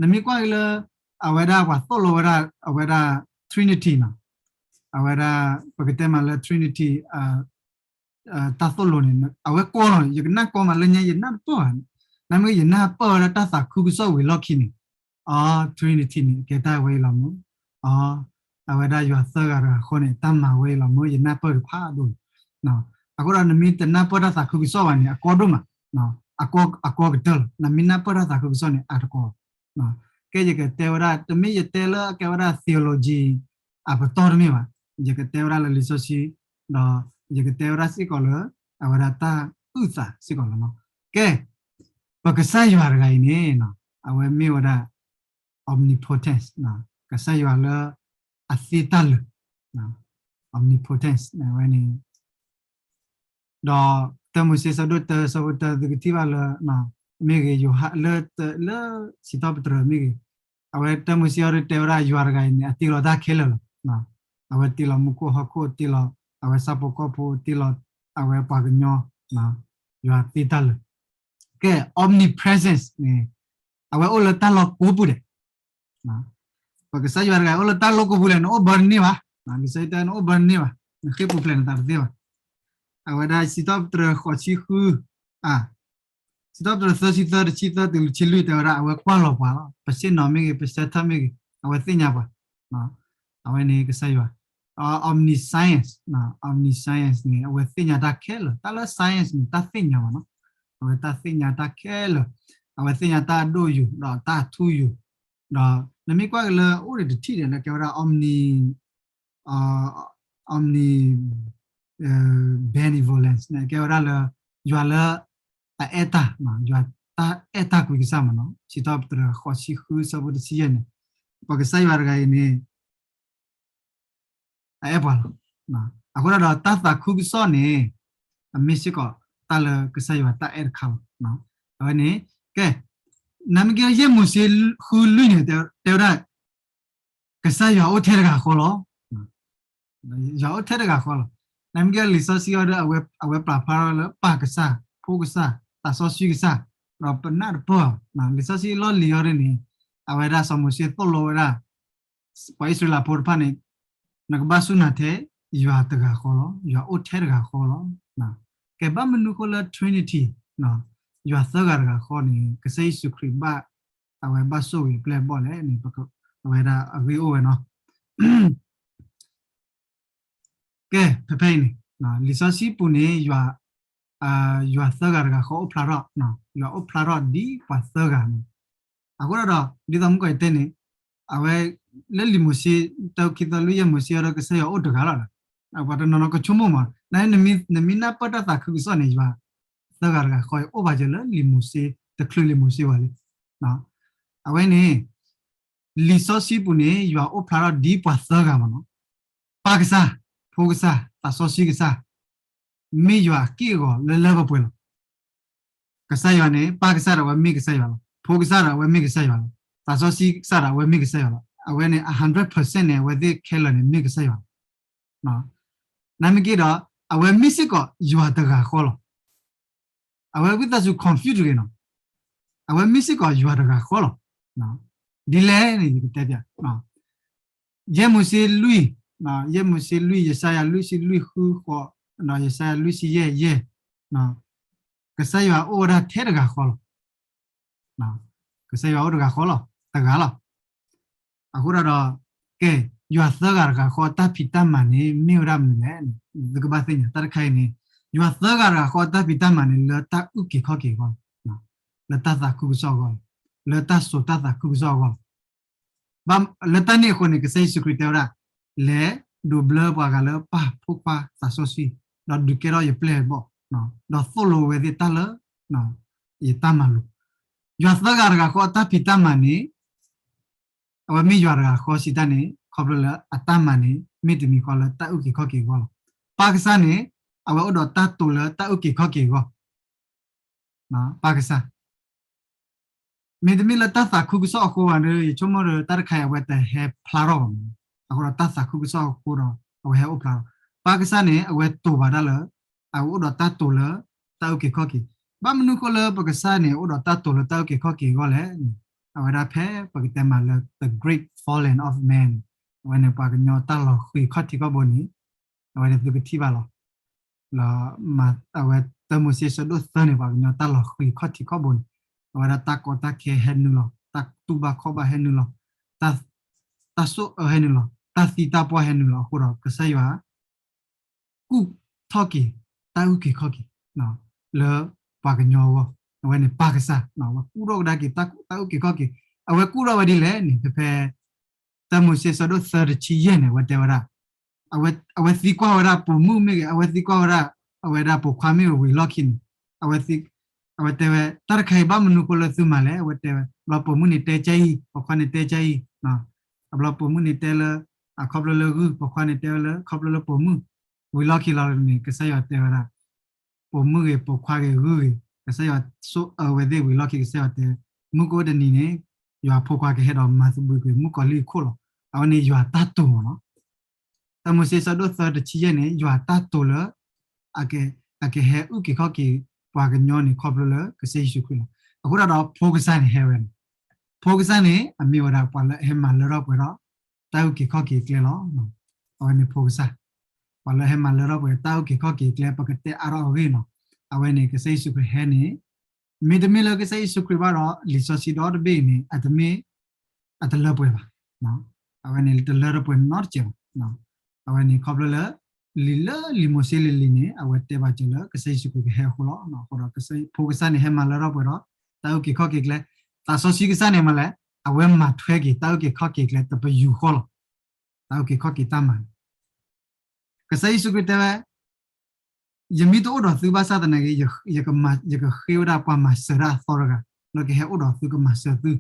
နမ့ၢ်ကွၢ်က့ၤလၢ အဝဲဒၣ်ပှၤသိၣ်လိဝဲဒၣ် အဝဲဒၣ် Trinity နီၤ, အဝဲဒၣ် ပကတဲမးလၢ Trinity တၢ်သိၣ်လိန့ၣ် အဝဲကီလီၤ, ယကနၣ်ကီမးလၢညါ ယနၢ်တပၢၢ်ဘၣ်, နမ့ၢ်ယနၢ်ပၢၢ်ဝဲဒၣ်တၢ်သးခုကစီၣ်ဝံၤလီၢ်ခံန့ၣ်, အ Trinity န့ၣ် အကဲတၢ်ဝဲအံၤလီၤမ့ၢ်, အ အဝဲဒၣ်ယွၤသၢဂၤတဂၤဃီန့ၣ် တၢ်မၤဝဲအံၤလီၤမ့ၢ် ယနၢ်ပၢၢ်ကဖးဒိၣ်န့ၣ်, အဃိဒီးနမ့ၢ်တနၢ်ပၢၢ်တၢ်သးခုကစီၣ်ဘၣ်န့ၣ် အကီဒိၣ်မး, အကီကတၢၢ်လီၤ, နမ့ၢ်နၢ်ပၢၢ်တၢ်သးခုကစီၣ်န့ၣ် အါတကီ ကဲ ယကတဲဝဲဒၣ် တမ့ၢ်ယတဲလၢအကဲဝဲဒၣ် theology အပတီၢ်တမ့ၢ်ဘၣ်, ယကတဲဝဲဒၣ်လၢလံာ်စီဆှံ, ဒီးယကတဲဝဲဒၣ်စ့ၢ်ကီးလၢ အဝဲဒၣ်တၢ်အုၣ်သးစ့ၢ်ကီးလီၤနီၤ. ကဲ ပကစၢ်ယွၤတဂၤအံၤန့ၣ် အဝဲမ့ၢ်ဝဲဒၣ် omnipotence ကစၢ်ယွၤလၢအသ့တၢ်လၢာ် omnipotence ဝဲန့ၣ် ဒီးတၢမိၤၡ့ဆၢဒိၣ်တၢဆၢဖိတၢ သုကထံၣ်ဘၣ်လၢ မ့ၢ်ဂ့ၤ ယိၤဟၣ်လၢ လၢစံးထီၣ်ပတြၢၤမ့ၢ်ဂ့ၤ အဝဲတၢမိၤၡ့အီၤဒီးတဲဝဲဒၣ် ယွၤတဂၤအံၤန့ၣ် အတ့လီၤတၢ်ခဲလၢာ်လီၤ. အဝဲတ့လီၤမူခိၣ်ဟီၣ်ခိၣ် တ့လီၤ အဝဲဆၣ်ဖိကီၢ်ဖိ တ့လီၤ အဝဲပှၤကညီ ယွၤသ့တၢ်လၢာ် ကဲ omnipresence န့ၣ် အဝဲအိၣ်လၢတၢ်လီၢ်ကိးပူၤဒဲး ပကစၢ်ယွၤတဂၤအိၣ်လၢတၢ်လီၢ်ကိးပူၤလဲၣ် နအိၣ်ဘၢတန့ၢ်ဘၣ်. လံာ်စီဆှံတဲ နအိၣ်ဘၢတန့ၢ်ဘၣ်, နဃ့ၢ်ပူၤဖျဲးနသးတသ့ဘၣ်. အဝဲဒၣ်စံးထီၣ်ပတြၢၤဃိးဆံဃု အ စံးထီၣ်ပတြၢၤသၢဆံသၢ တဆံသၢတုၤတဆံလွံၢ် တဲဝဲဒၣ် အဝဲကွၢ်လီၤပှၤလီၤ. ပဆ့ၣ်နီၤမ့ၢ်ဂ့ၤ ပဆၢထၢၣ်မ့ၢ်ဂ့ၤ အဝဲသ့ၣ်ညါပှၤ. အဝဲန့ၣ်ကစၢ်ယွၤ omniscience, omniscience န့ၣ် အဝဲသ့ၣ်ညါတၢ်ခဲလၢာ်, တၢ်လၢ science န့ၣ် တၢ်သ့ၣ်ညါဘၣ်နီၤ. အဝဲတၢ်သ့ၣ်ညါတၢ်ခဲလၢာ်, အဝဲသ့ၣ်ညါတၢ်အဒိၣ်ယိာ် ဒီးတၢ်အထူအယိာ်, ဒီးနမ့ၢ်ကွၢ်က့ၤလၢအိၣ်ဒံးတထံၣ်ဒဲးလၢကဲဝဲဒၣ် omni, omni, benevolence န့ၣ် ကဲဝဲဒၣ်လၢ ယွၤလၢ အအဲၣ်တၢ်, ယွၤတၢ်အဲၣ်တၢ်ကွံကစၢ်မးနီၤ. စံးထီၣ်ပတြၢၤဃိးဆံဃုဆၢဖိတဆံယဲၢ်န့ၣ် ပကစၢ်ယွၤတဂၤအံၤန့ၣ် အအဲၣ်ပှၤလီၤ. အဃိဒီးတၢ်သးခုကစီၣ်န့ၣ် အမ့ၢ်စ့ၢ်ကီးတၢ်လၢကစၢ်ယွၤတၢ်အဲၣ်တခါလီၤ. အဝဲန့ၣ် ကဲ နမ့ၢ်ကဲယဲၢ်မိၤၡ့ဃုလွံၢ်န့ၣ် တဲဝဲဒၣ် ကစၢ်ယွၤအိၣ်ထဲတဂၤဃီလီၤ. ယွၤအိၣ်ထဲတဂၤဃီလီၤ. နမ့ၢ်ကဲလံာ်စီဆှံအီၤဒီး အဝဲပာ်ဖျါထီၣ်လၢပၢ်ကစၢ်, ဖိကစၢ်, သးစီဆှံကစၢ်, ဒီးပနၢ်တပၢၢ်, လံာ်စီဆှံလီၢ်လံၤအီၤဒ်န့ၣ် အဝဲဒၣ်စီၤမိၤၡ့သိၣ်လိဝဲဒၣ် ပှၤအံၣ်စရ့လးဖိတဖၣ်န့ၣ် နကဘၣ်စူၢ်နာ်ထဲ ယွၤတဂၤဃီလီၤ, ယွၤအိၣ်ထဲတဂၤဃီလီၤ. ကဲဘၣ်မနုၤဃိလၢ Trinity ယွၤသၢဂၤတဂၤဃီန့ၣ် ကစၢ်ယ့ၣ်ၡူးခရံာ်ဘၣ် အဝဲဘၣ်ဆိၣ်ဂ့ၤပျဲၢ်ဘီၣ်လဲၣ်န့ၣ် အဝဲဒၣ်အဂ့ၢ်အိၣ်ဝဲနီၤ. ကဲ ဖဲဖဲအံၤန့ၣ် လံာ်စီဆှံပူၤန့ၣ် ယွၤသၢဂၤတဂၤဃီအိၣ်ဖျါထီၣ်, ယွၤအိၣ်ဖျါထီၣ်ဒ်ပှၤသၢဂၤန့ၣ်, အဃိဒီး ဒ်သိးမုၢ်ကီၢ်တဲန့ၣ် အဝဲ လၢလံာ်မိၤၡ့ တၢခံသၢလွံၢ်ယဲၢ်မိၤၡ့အီၤဒီး ကစၢ်ယွၤအိၣ်တဂၤလီၤ. ပှၤတနီၤနီၤကဆိကမိၣ်မး နမ့ၢ်နၢ်ပၢၢ်တၢ်သးခုကစီၣ်န့ၣ် ယွၤသၢဂၤတဂၤဃီအံၤ အိၣ်ဘၣ်စၢၤလၢလံာ်မိၤၡ့ တချုးလံာ်မိၤၡ့ဝဲလံ. အဝဲန့ၣ် လံာ်စီဆှံပူၤန့ၣ် ယွၤအိၣ်ဖျါထီၣ်ဒ်ပှၤသၢဂၤမးနီၤ, ပၢ်ကစၢ်, ဖိကစၢ်, သးစီဆှံကစၢ်, မ့ၢ်ယွၤအက့ၢ်အဂီၤလၢလၢပှဲၤပှဲၤလီၤ. ကစၢ်ယွၤန့ၣ် ပၢ်ကစၢ်ဒီးအဝဲမ့ၢ်ကစၢ်ယွၤလီၤ, ဖိကစၢ်ဒီးအဝဲမ့ၢ်ကစၢ်ယွၤလီၤ, သးစီဆှံကစၢ်ဒီးအဝဲမ့ၢ်ကစၢ်ယွၤလီၤ. အဝဲန့ၣ် အ hundred percent န့ၣ် အဝဲသ့ၣ်ခဲလၢာ်န့ၣ် မ့ၢ်ကစၢ်ယွၤလီၤ. နာ်မ့ၢ်က့ၤဒီး အဝဲမ့ၢ်စ့ၢ်ကီးယွၤတဂၤဃီလီၤ. အဝဲဝံသးစူၤ confuse တဂ့ၤနီၤ, အဝဲမ့ၢ်စ့ၢ်ကီးယွၤတဂၤဃီလီၤ. ဒ်လဲၣ်န့ၣ် ယကတဲပျး ယဲၢ်မိၤၡ့လွံၢ်, ယဲၢ်မိၤၡ့လွံၢ်, ယၡါယၤလွံၢ်ဆံလွံၢ်ဃုဃိး, ယၡါယၤလွံၢ်ဆံယဲၢ်ယဲၢ်, ကစၢ်ယွၤအိၣ်ဝဲဒၣ်ထဲတဂၤဃီလီၤ. ကစၢ်ယွၤအိၣ်တဂၤဃီလီၤ, တဂၤလီၤ. အဃိဒီး ကဲ ယွၤသၢဂၤတဂၤဃီအတၢ်ဖံးတၢ်မၤန့ၣ် မ့ၢ်ဝဲဒၣ်မနုၤလဲၣ်န့ၣ် သုကဘၣ်သ့ၣ်ညါတၢ်တခါအံၤန့ၣ်, ယွၤသၢဂၤတဂၤဃီအတၢ်ဖံးတၢ်မၤန့ၣ် လၢတၢ်အုၣ်က့ၤခီၣ်က့ၤအဂီၢ်, လၢတၢ်သးခုကစီၣ်အဂီၢ်, လၢတၢ်စိာ်တၢ်သးခုကစီၣ်အဂီၢ် လၢတၢ်န့ၣ်အဃိန့ၣ် ကစၢ်ယ့ၣ်ၡူးခရံာ်တဲဝဲဒၣ်, လဲၤဒိးဘျၢပှၤဂၤလၢပၢ် ဖိခွါ သးစီဆှံ, ဒီးဒုးကဲထီၣ်ယပျဲၢ်ယဘီၣ်, ဒီးသိၣ်လိဝဲသ့ၣ်တၢ်လၢ ယတၢ်မၤလိာ်. ယွၤသၢဂၤတဂၤဃီအတၢ်ဖံးတၢ်မၤန့ၣ် အဝဲမ့ၢ်ယွၤတဂၤဃီစံးတၢ်န့ၣ် ခီဖျိလၢအတၢ်မၤန့ၣ် မ့ၢ်တမံၤဃီလၢတၢ်အုၣ်က့ၤခီၣ်က့ၤအဂီၢ်လီၤ. ပၢ်ကစၢ်န့ၣ် အဝဲအိၣ်ဒီးတၢ်တိာ်လၢတၢ်အုၣ်က့ၤခီၣ်က့ၤအဂီၢ် ပၢ်ကစၢ် မ့တမ့ၢ်လၢတၢ်သးခုကစီၣ်အဃိဘၣ်ဒီး ယဆိကမိၣ်ဒီးတၢ်တခါအံၤအဝဲတဟဲဖျါထီၣ်ဘၣ်မး. အဃိဒီးတၢ်သးခုကစီၣ်အဃိဒီး အဝဲဟဲအိၣ်ဖျါထီၣ်. ပၢ်ကစၢ်န့ၣ် အဝဲတိာ်ဘၣ်တၢ်လၢ အဝဲအိၣ်ဒီးတၢ်တိာ်လၢတၢ်အုၣ်က့ၤခီၣ်က့ၤ. ဘၣ်မနုၤဃိလၢပကစၢ်န့ၣ် အိၣ်ဒီးတၢ်တိာ်လၢတၢ်အုၣ်က့ၤခီၣ်က့ၤအဂီၢ်လဲၣ်န့ၣ် အဝဲဒၣ်ဖဲပကတဲမးလၢ the great falling of man အဝဲန့ၣ် ပှၤကညီတၢ်လီၤဃံၤခီၣ်ထံးခီၣ်ဘိန့ၣ် အဝဲန့ၣ်သုကထံၣ်ဘၣ်လီၤ. လၢ အဝဲတၢမိၤၡ့ဆၢဒိၣ်သၢန့ၣ် ပှၤကညီတၢ်လီၤဃံၤခီၣ်ထံးခီၣ်ဘိန့ၣ် အဝဲဒၣ်တၢ်ကီတၢ်ခဲဟဲနုာ်လီၤ, တၢ်တူၢ်ဘၣ်ခီၣ်ဘၣ်ဟဲနုာ်လီၤ, တၢ် တၢ်ဆိၣ်အၢဟဲနုာ်လီၤ, တၢ်သံတၢ်ပှၢ်ဟဲနုာ်လီၤအဃိဒီး ကစၢ်ယွၤ ကူၣ်ထီၣ်က့ၤ တၢ်အုၣ်က့ၤခီၣ်က့ၤ လၢပှၤကညီအဂီၢ်, အဝဲန့ၣ်ပၢ်ကစၢ် အဝဲကူၣ်ထီၣ်ကဒါက့ၤ တၢ်အုၣ်က့ၤခီၣ်က့ၤ, အဝဲကူၣ်ထီၣ်ဝဲဒ်လဲၣ်န့ၣ် ဖဲဖဲ တၢမိၤၡ့ဆၢဒိၣ်သၢတဆံယဲၢ်န့ၣ် အဝဲတဲဝဲဒၣ် အဝဲသံကွၢ်ဝဲဒၣ်ပိာ်မုၣ်မ့ၢ်ဂ့ၤ, အဝဲသံကွၢ်ဝဲဒၣ် အဝဲဒၣ်ပိာ်ခွါမ့ၢ်ဂ့ၤဝံၤလီၢ်ခံန့ၣ် အဝဲသံ အဝဲတဲဝဲ တၢ်တခါအံၤဘၣ်မနုၤဃိလၢသုမၤလဲၣ်, အဝဲတဲဝဲ ဘျီပိာ်မုၣ်န့ၣ်တဲကအံၤ ပိာ်ခွါန့ၣ်တဲကအံၤ, အဘျီပိာ်မုၣ်န့ၣ်တဲလၢ အခီဖျိလၢဂုၢ်, ပိာ်ခွါန့ၣ်တဲဝဲလၢ ခီဖျိလၢပိာ်မုၣ်, ဝံၤလီၢ်ခံလီၤန့ၣ် ကစၢ်ယွၤတဲဝဲဒၣ် ပိာ်မုၣ်ဂ့ၤ ပိာ်ခွါဂ့ၤ ဂုၢ်ဂ့ၤ ကစၢ်ယွၤဆိၣ်အၢဝဲသ့ၣ်ဝံၤလီၢ်ခံ ကစၢ်ယွၤတဲ မုၢ်ကအိၣ်တနံၤန့ၣ် ယွၤဖိခွါကဟဲဒီးမၤသဘှံးကွံာ်မုၣ်ကီၤလံၢ်အခိၣ်လီၤ. အဝဲန့ၣ်ယွၤတၢ်တိာ်မးနီၤ. တၢမိၤၡ့ဆၢဒိၣ်သၢတဆံယဲၢ်န့ၣ် ယွၤတၢ်တိာ်လၢ အကဟဲအုၣ်က့ၤခီၣ်က့ၤ ပှၤကညီန့ၣ် ခီဖျိလၢကစၢ်ယ့ၣ်ၡူးခရံာ်လီၤ. အဃိဒၣ်ဒီး ဖိကစၢ်န့ၣ်ဟဲဝဲန့ၣ်, ဖိကစၢ်န့ၣ် အမ့ၢ်ဝဲဒၣ်ပှၤလၢအဟဲမၤလၢထီၣ်ပှဲၤထီၣ် တၢ်အုၣ်က့ၤခီၣ်က့ၤကျဲလီၤ. အဝဲန့ၣ်ဖိကစၢ်, ပှၤလၢအဟဲမၤလၢထီၣ်ပှဲၤ တၢ်အုၣ်က့ၤခီၣ်က့ၤကျဲ ပကတဲအါထီၣ်အဂ့ၢ်နီၤ. အဝဲန့ၣ် ကစၢ်ယ့ၣ်ၡူးခရံာ်ဟဲန့ၣ် မ့တမ့ၢ်လၢကစၢ်ယ့ၣ်ၡူးခရံာ်ဘၣ်ဒီး လံာ်စီဆှံဒီတဘ့ၣ်အံၤန့ၣ် အတမ့ၢ် အတလၢပှဲၤဘၣ်. အဝဲန့ၣ်တလၢတပှဲၤနီတစဲးဘၣ်. အဝဲန့ၣ်ခီဖျိလၢ လံာ်လၢလံာ်မိၤၡ့လံၤလံၤန့ၣ် အဝဲတဲဘၣ်စၢၤလၢကစၢ်ယ့ၣ်ၡူးခရံာ်ကဟဲအဃိလီၤ. အဃိဒီး ဖိကစၢ်န့ၣ် ဟဲမၤလၢထီၣ်ပှဲၤဒီး တၢ်အုၣ်က့ၤခီၣ်က့ၤကျဲ, သးစီဆှံကစၢ်န့ၣ်မးလဲၣ်, အဝဲမၤထွဲက့ၤ တၢ်အုၣ်က့ၤခီၣ်က့ၤကျဲ တပယူာ်ဃီလီၤ. တၢ်အုၣ်က့ၤခီၣ်က့ၤတၢ်မၤန့ၣ် ကစၢ်ယ့ၣ်ၡူးခရံာ်တဲဝဲ ယမ့ၢ်တအိၣ်ဒီးသုဘၣ်ဆၣ်သနာ်က့ ယကဃ့ဝဲဒၣ်ပှၤမၤစၢၤတၢ်အသီတဂၤ လၢကဟဲအိၣ်ဒီးသုကမၤစၢၤသု,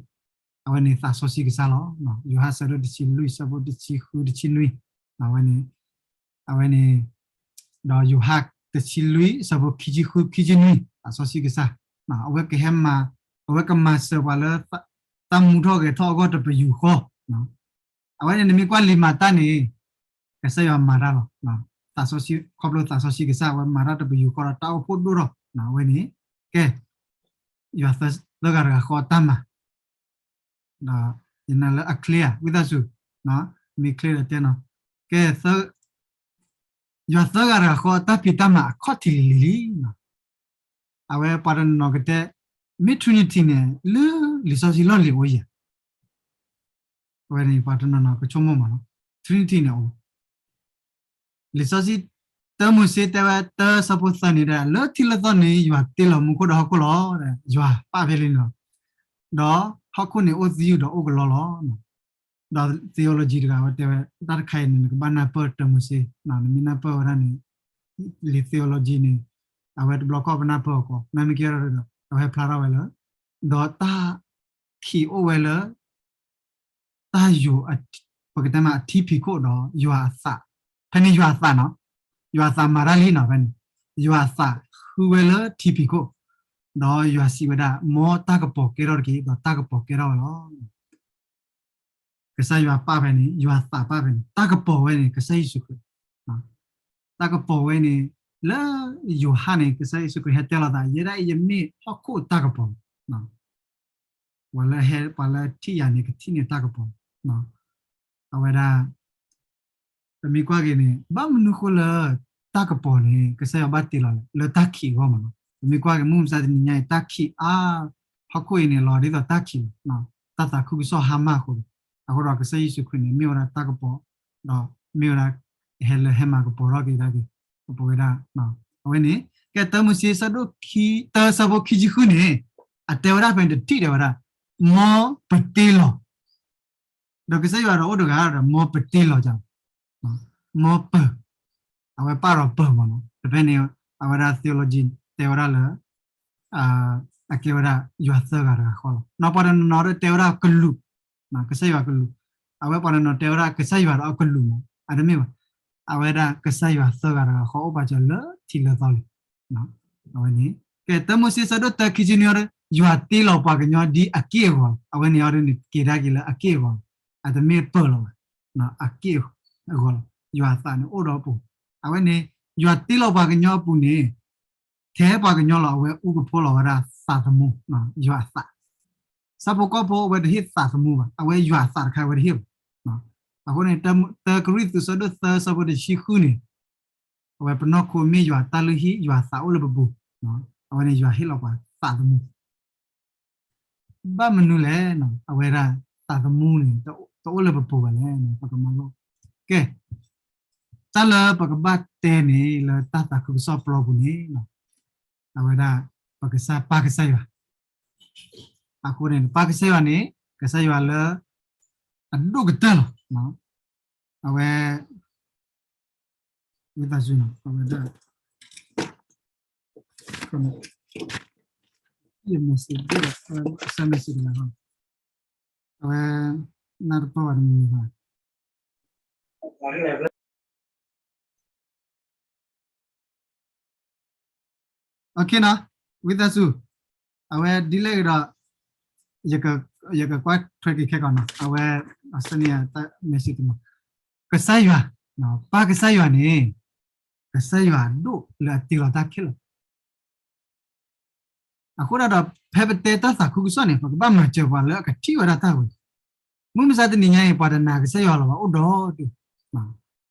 အဝဲန့ၣ်သးစီဆှံကစၢ်လီၤ. ယိၤဟၣ်ဆၢဒိၣ်တဆံလွံၢ် ဆၢဖိတဆံဃု တဆံနွံ, အဝဲန့ၣ်, အဝဲန့ၣ်, ဒီးယိၤဟၣ်တဆံလွံၢ် ဆၢဖိခံဆံဃု ခံဆံနွံ သးစီဆှံကစၢ်, အဝဲကဟဲမၤ, အဝဲကမၤစၢၤပှၤလၢ တၢ်မူထီၣ်ဂဲၤထီၣ်အဂီၢ်တပယူာ်ဃီ အဝဲန့ၣ်နမ့ၢ်ကွၢ်လံာ်မၤတၢ်န့ၣ် ကစၢ်ယွၤမၤတၢ်လီၤ. သးစီဆှံ ခီဖျိသးစီဆှံကစၢ် အဝဲမၤတၢ်တပယူာ်ဃီဒီးတၢ်အိၣ်ဖှိၣ်ဒိၣ်ထီၣ် အဝဲန့ၣ်, ကဲ, ယွၤသၢဂၤတဂၤဃီအတၢ်မၤ, ဒီးယနာ်လၢအချ့ဧါ ဝံသးစူၤ, မ့ၢ်ချ့ဒီးတဲနီၤ, ကဲ, ယွၤသၢဂၤတဂၤဃီအတၢ်ဖံးတၢ်မၤအခီၣ်ထံးလံၤလံၤလံ အဝဲပှၤတနီၤနီၤကတဲ, မ့ၢ် Trinity န့ၣ် လၢလံာ်စီဆှံလီၢ်လံၤအိၣ်ဧါ, အဝဲန့ၣ်ပှၤတနီၤနီၤကဆိကမိၣ်မးနီၤ, Trinity န့ၣ်အိၣ်, လံာ်စီဆှံ တၢမိၤၡ့တဲဝဲတၢဆၢဖိသၢန့ၣ်ဒီး လၢထံးလၢသီန့ၣ် ယွၤတ့လီၤမူခိၣ်ဒီးဟီၣ်ခိၣ်လီၤ, ယွၤပာ်ဖဲလံနီၤ, ဒီးဟီၣ်ခိၣ်န့ၣ်အိၣ်သယုၢ်ဒီးအိၣ်ကလီလီၤ. ဒီး theology တဂၤဝဲတဲဝဲ တၢ်တခါအံၤန့ၣ် နကဘၣ်နၢ်ပၢၢ်တၢမိၤၡ့, နမ့ၢ်နၢ်ပၢၢ်ဝဲဒၣ်န့ၣ်, လံာ် theology န့ၣ်, အဝဲတဘျီခီၣ်ပနၢ်ပၢၢ်အီၤကီး နမ့ၢ်ကဲထီၣ်ဒီး အဝဲဖျါထီၣ်ဝဲလၢ, ဒီးတၢ်ခံးအိၣ်ဝဲလၢ တၢ်ယိာ်, ပကတဲမးအထံဖံးခိၣ်ဒီးယွၤအသး, ဖဲန့ၣ်ယွၤအသးနီၤ, ယွၤအသးမၤတၢ်လံနီၤဖဲန့ၣ်, ယွၤအသးဃုဝဲလၢထံဖံးခိၣ်, ဒီးယွၤစံးဝဲဒၣ် မ်တၢ်ကပီၤကဲထီၣ်တက့ၢ် ဒီးတၢ်ကပီၤကဲထီၣ်ဝဲလီၤ. ကစၢ်ယွၤပာ်ဖဲန့ၣ်, ယွၤသးပာ်ဖဲန့ၣ်, တၢ်ကပီၤဝဲန့ၣ် ကစၢ်ယ့ၣ်ၡူးခရံာ်, တၢ်ကပီၤဝဲန့ၣ်, လၢယိၤဟၣ်န့ၣ် ကစၢ်ယ့ၣ်ၡူးခရံာ်ဟဲတဲလီၤသး ယဲဒၣ်အံၤယမ့ၢ်ဟီၣ်ခိၣ်တၢ်ကပီၤ, ပှၤလၢဟဲပှၤလၢထံၣ်ယၤန့ၣ် ကထံၣ်န့ၢ်တၢ်ကပီၤ, အဝဲဒၣ် ပမ့ၢ်ကွၢ်က့ၤန့ၣ် ဘၣ်မနုၤဃိလၢ တၢ်ကပီၤန့ၣ် ကစၢ်ယွၤဘၣ်တ့လီၤလဲၣ် လၢတၢ်ခံးအဂီၢ်မးနီၤ, ပမ့ၢ်ကွၢ်က့ၤမုၢ်မဆါတနံၤညါအံၤ တၢ်ခံးအါ, ဟီၣ်ခိၣ်အံၤန့ၣ် လီၤဒ်သိးတၢ်ခံးလီၤ, တၢ်သးခုကစီၣ်ဟါမၢ်အဃိဒီး, အဃိဒီးကစၢ်ယ့ၣ်ၡူးခရံာ်န့ၣ် မ့ၢ်ဝဲဒၣ်တၢ်ကပီၤ, ဒီးမ့ၢ်ဝဲဒၣ် ဟဲလၢဟဲမၤကပီၤထီၣ်က့ၤဒၣ်က့ၤ, ကပီၤဝဲဒၣ်, အဝဲန့ၣ်, ကဲတၢမိၤၡ့ဆၢဒိၣ်ခံ, တၢဆၢဖိခံဆံဃုန့ၣ်, အတဲဝဲဒၣ်ဖဲန့ၣ်တထံၣ်တဲဝဲဒၣ်, မ်ပတ့လီၤ ဒီးကစၢ်ယွၤဒီးအိၣ်တဂၤဒီး မ်ပတ့လီၤယၤ, မ်ပ, အဝဲပာ်ဒီးပမးနီၤ, တဖဲန့ၣ် အဝဲဒၣ် theology တဲဝဲဒၣ်လၢ အကဲဝဲဒၣ်ယွၤသၢဂၤတဂၤဃီလီၤ. နီၢ်ပှၤတနီၤနီၤဒီးတဲဝဲဒၣ်ကလူး, ကစၢ်ယွၤကလူး, အဝဲပှၤတနီၤတဲဝဲဒၣ်ကစၢ်ယွၤဒီးအကလူးမး, အတမ့ၢ်ဘၣ်, အဝဲဒၣ်ကစၢ်ယွၤသၢဂၤတဂၤဃီအိၣ်ပာ်စၢၤလၢထံးလၢသီလံ. အဝဲန့ၣ်, ကဲတၢမိၤၡ့ဆၢဒိၣ်တၢခံဆံနွံအံၤဒီး ယွၤတ့လီၤပှၤကညီဒ်အက့ၢ်အဂီၤလီၤ. အဝဲန့ၣ်အံၤဒ်န့ၣ် က့ၤဒၣ်က့ၤလၢအက့ၢ်အဂီၤလီၤ. အတမ့ၢ်ပၢၢ်လီၤဘၣ်, အက့ၢ်အဂီၤလီၤ. ယွၤအသးန့ၣ်အိၣ်ဒီးပူၤ, အဝဲန့ၣ်, ယွၤတ့လီၤပှၤကညီအပူၤန့ၣ် ထဲပှၤကညီလီၤ အဝဲအူကဖိလီၤဝဲဒၣ်သးသမူ, ယွၤအသး, ဆၣ်ဖိကီၢ်ဖိအဝဲတဟ့ၣ်သးသမူဘၣ်, အဝဲယွၤအသးတခါဝဲတဟ့ၣ်ဘၣ်. အဃိန့ၣ် တၢကရံၣ်သူးဆၢဒိၣ်သၢဆၢဖိတဆံဃုန့ၣ်, အဝဲပနီၢ်ခိမ့ၢ်ယွၤတၢ်လုၢ်ဟံၣ် ယွၤသးအိၣ်လၢပပူၤ, အဝဲန့ၣ်ယွၤဟ့ၣ်လီၤပှၤသးသမူ ဘၣ်မနုၤလဲၣ်, အဝဲဒၣ်သးသမူန့ၣ် တအိၣ်လၢပပူၤဘၣ်လဲၣ်, ပကမၤလိ, ကဲ, တၢ်လၢပကဘၣ်တဲန့ၣ် လၢတၢ်သးခုကစီၣ်ပျီပူၤန့ၣ်, အဝဲဒၣ် ပကစၢ်ပၢ်ကစၢ်ယွၤ, အဃိန့ၣ် ပၢ်ကစၢ်ယွၤန့ၣ် ကစၢ်ယွၤလၢ အဒိၣ်ကတၢၢ်လီၤ. အဝဲ ဝံသးစူၤနီၤ, အဝဲဒၣ် ခီ, ယ message ဒီး အဝဲ send message တဂၤလီၤ. အဝဲ နၢ်တပၢၢ်ဘၣ်တမံၤမံၤဘၣ်. OK နီၤ, ဝံသးစူၤ, အဝဲဒ်လဲၣ်ဂ့ၤဒီး ယကကွၢ်ထွဲက့ၤခဲကီးနီၤ, အဝဲ send န့ၢ်ယၤတၢ် message တနီၤ, ကစၢ်ယွၤ, ပၢ်ကစၢ်ယွၤန့ၣ် ကစၢ်ယွၤဒိၣ်လၢအတ့လီၤတၢ်ခဲလၢာ် အဃိဒၣ်ဒီး ဖဲပတဲတၢ်သးခုကစီၣ်န့ၣ် ပကဘၣ်မၤစၢၤပှၤလၢအကထံၣ်ဝဲဒၣ်တၢ်ဝဲ, မုၢ်မဆါတနံၤညါအံၤ ပှၤတနာ်ကစၢ်ယွၤလီၤဘၣ်အိၣ်ဒီးဒူၣ်,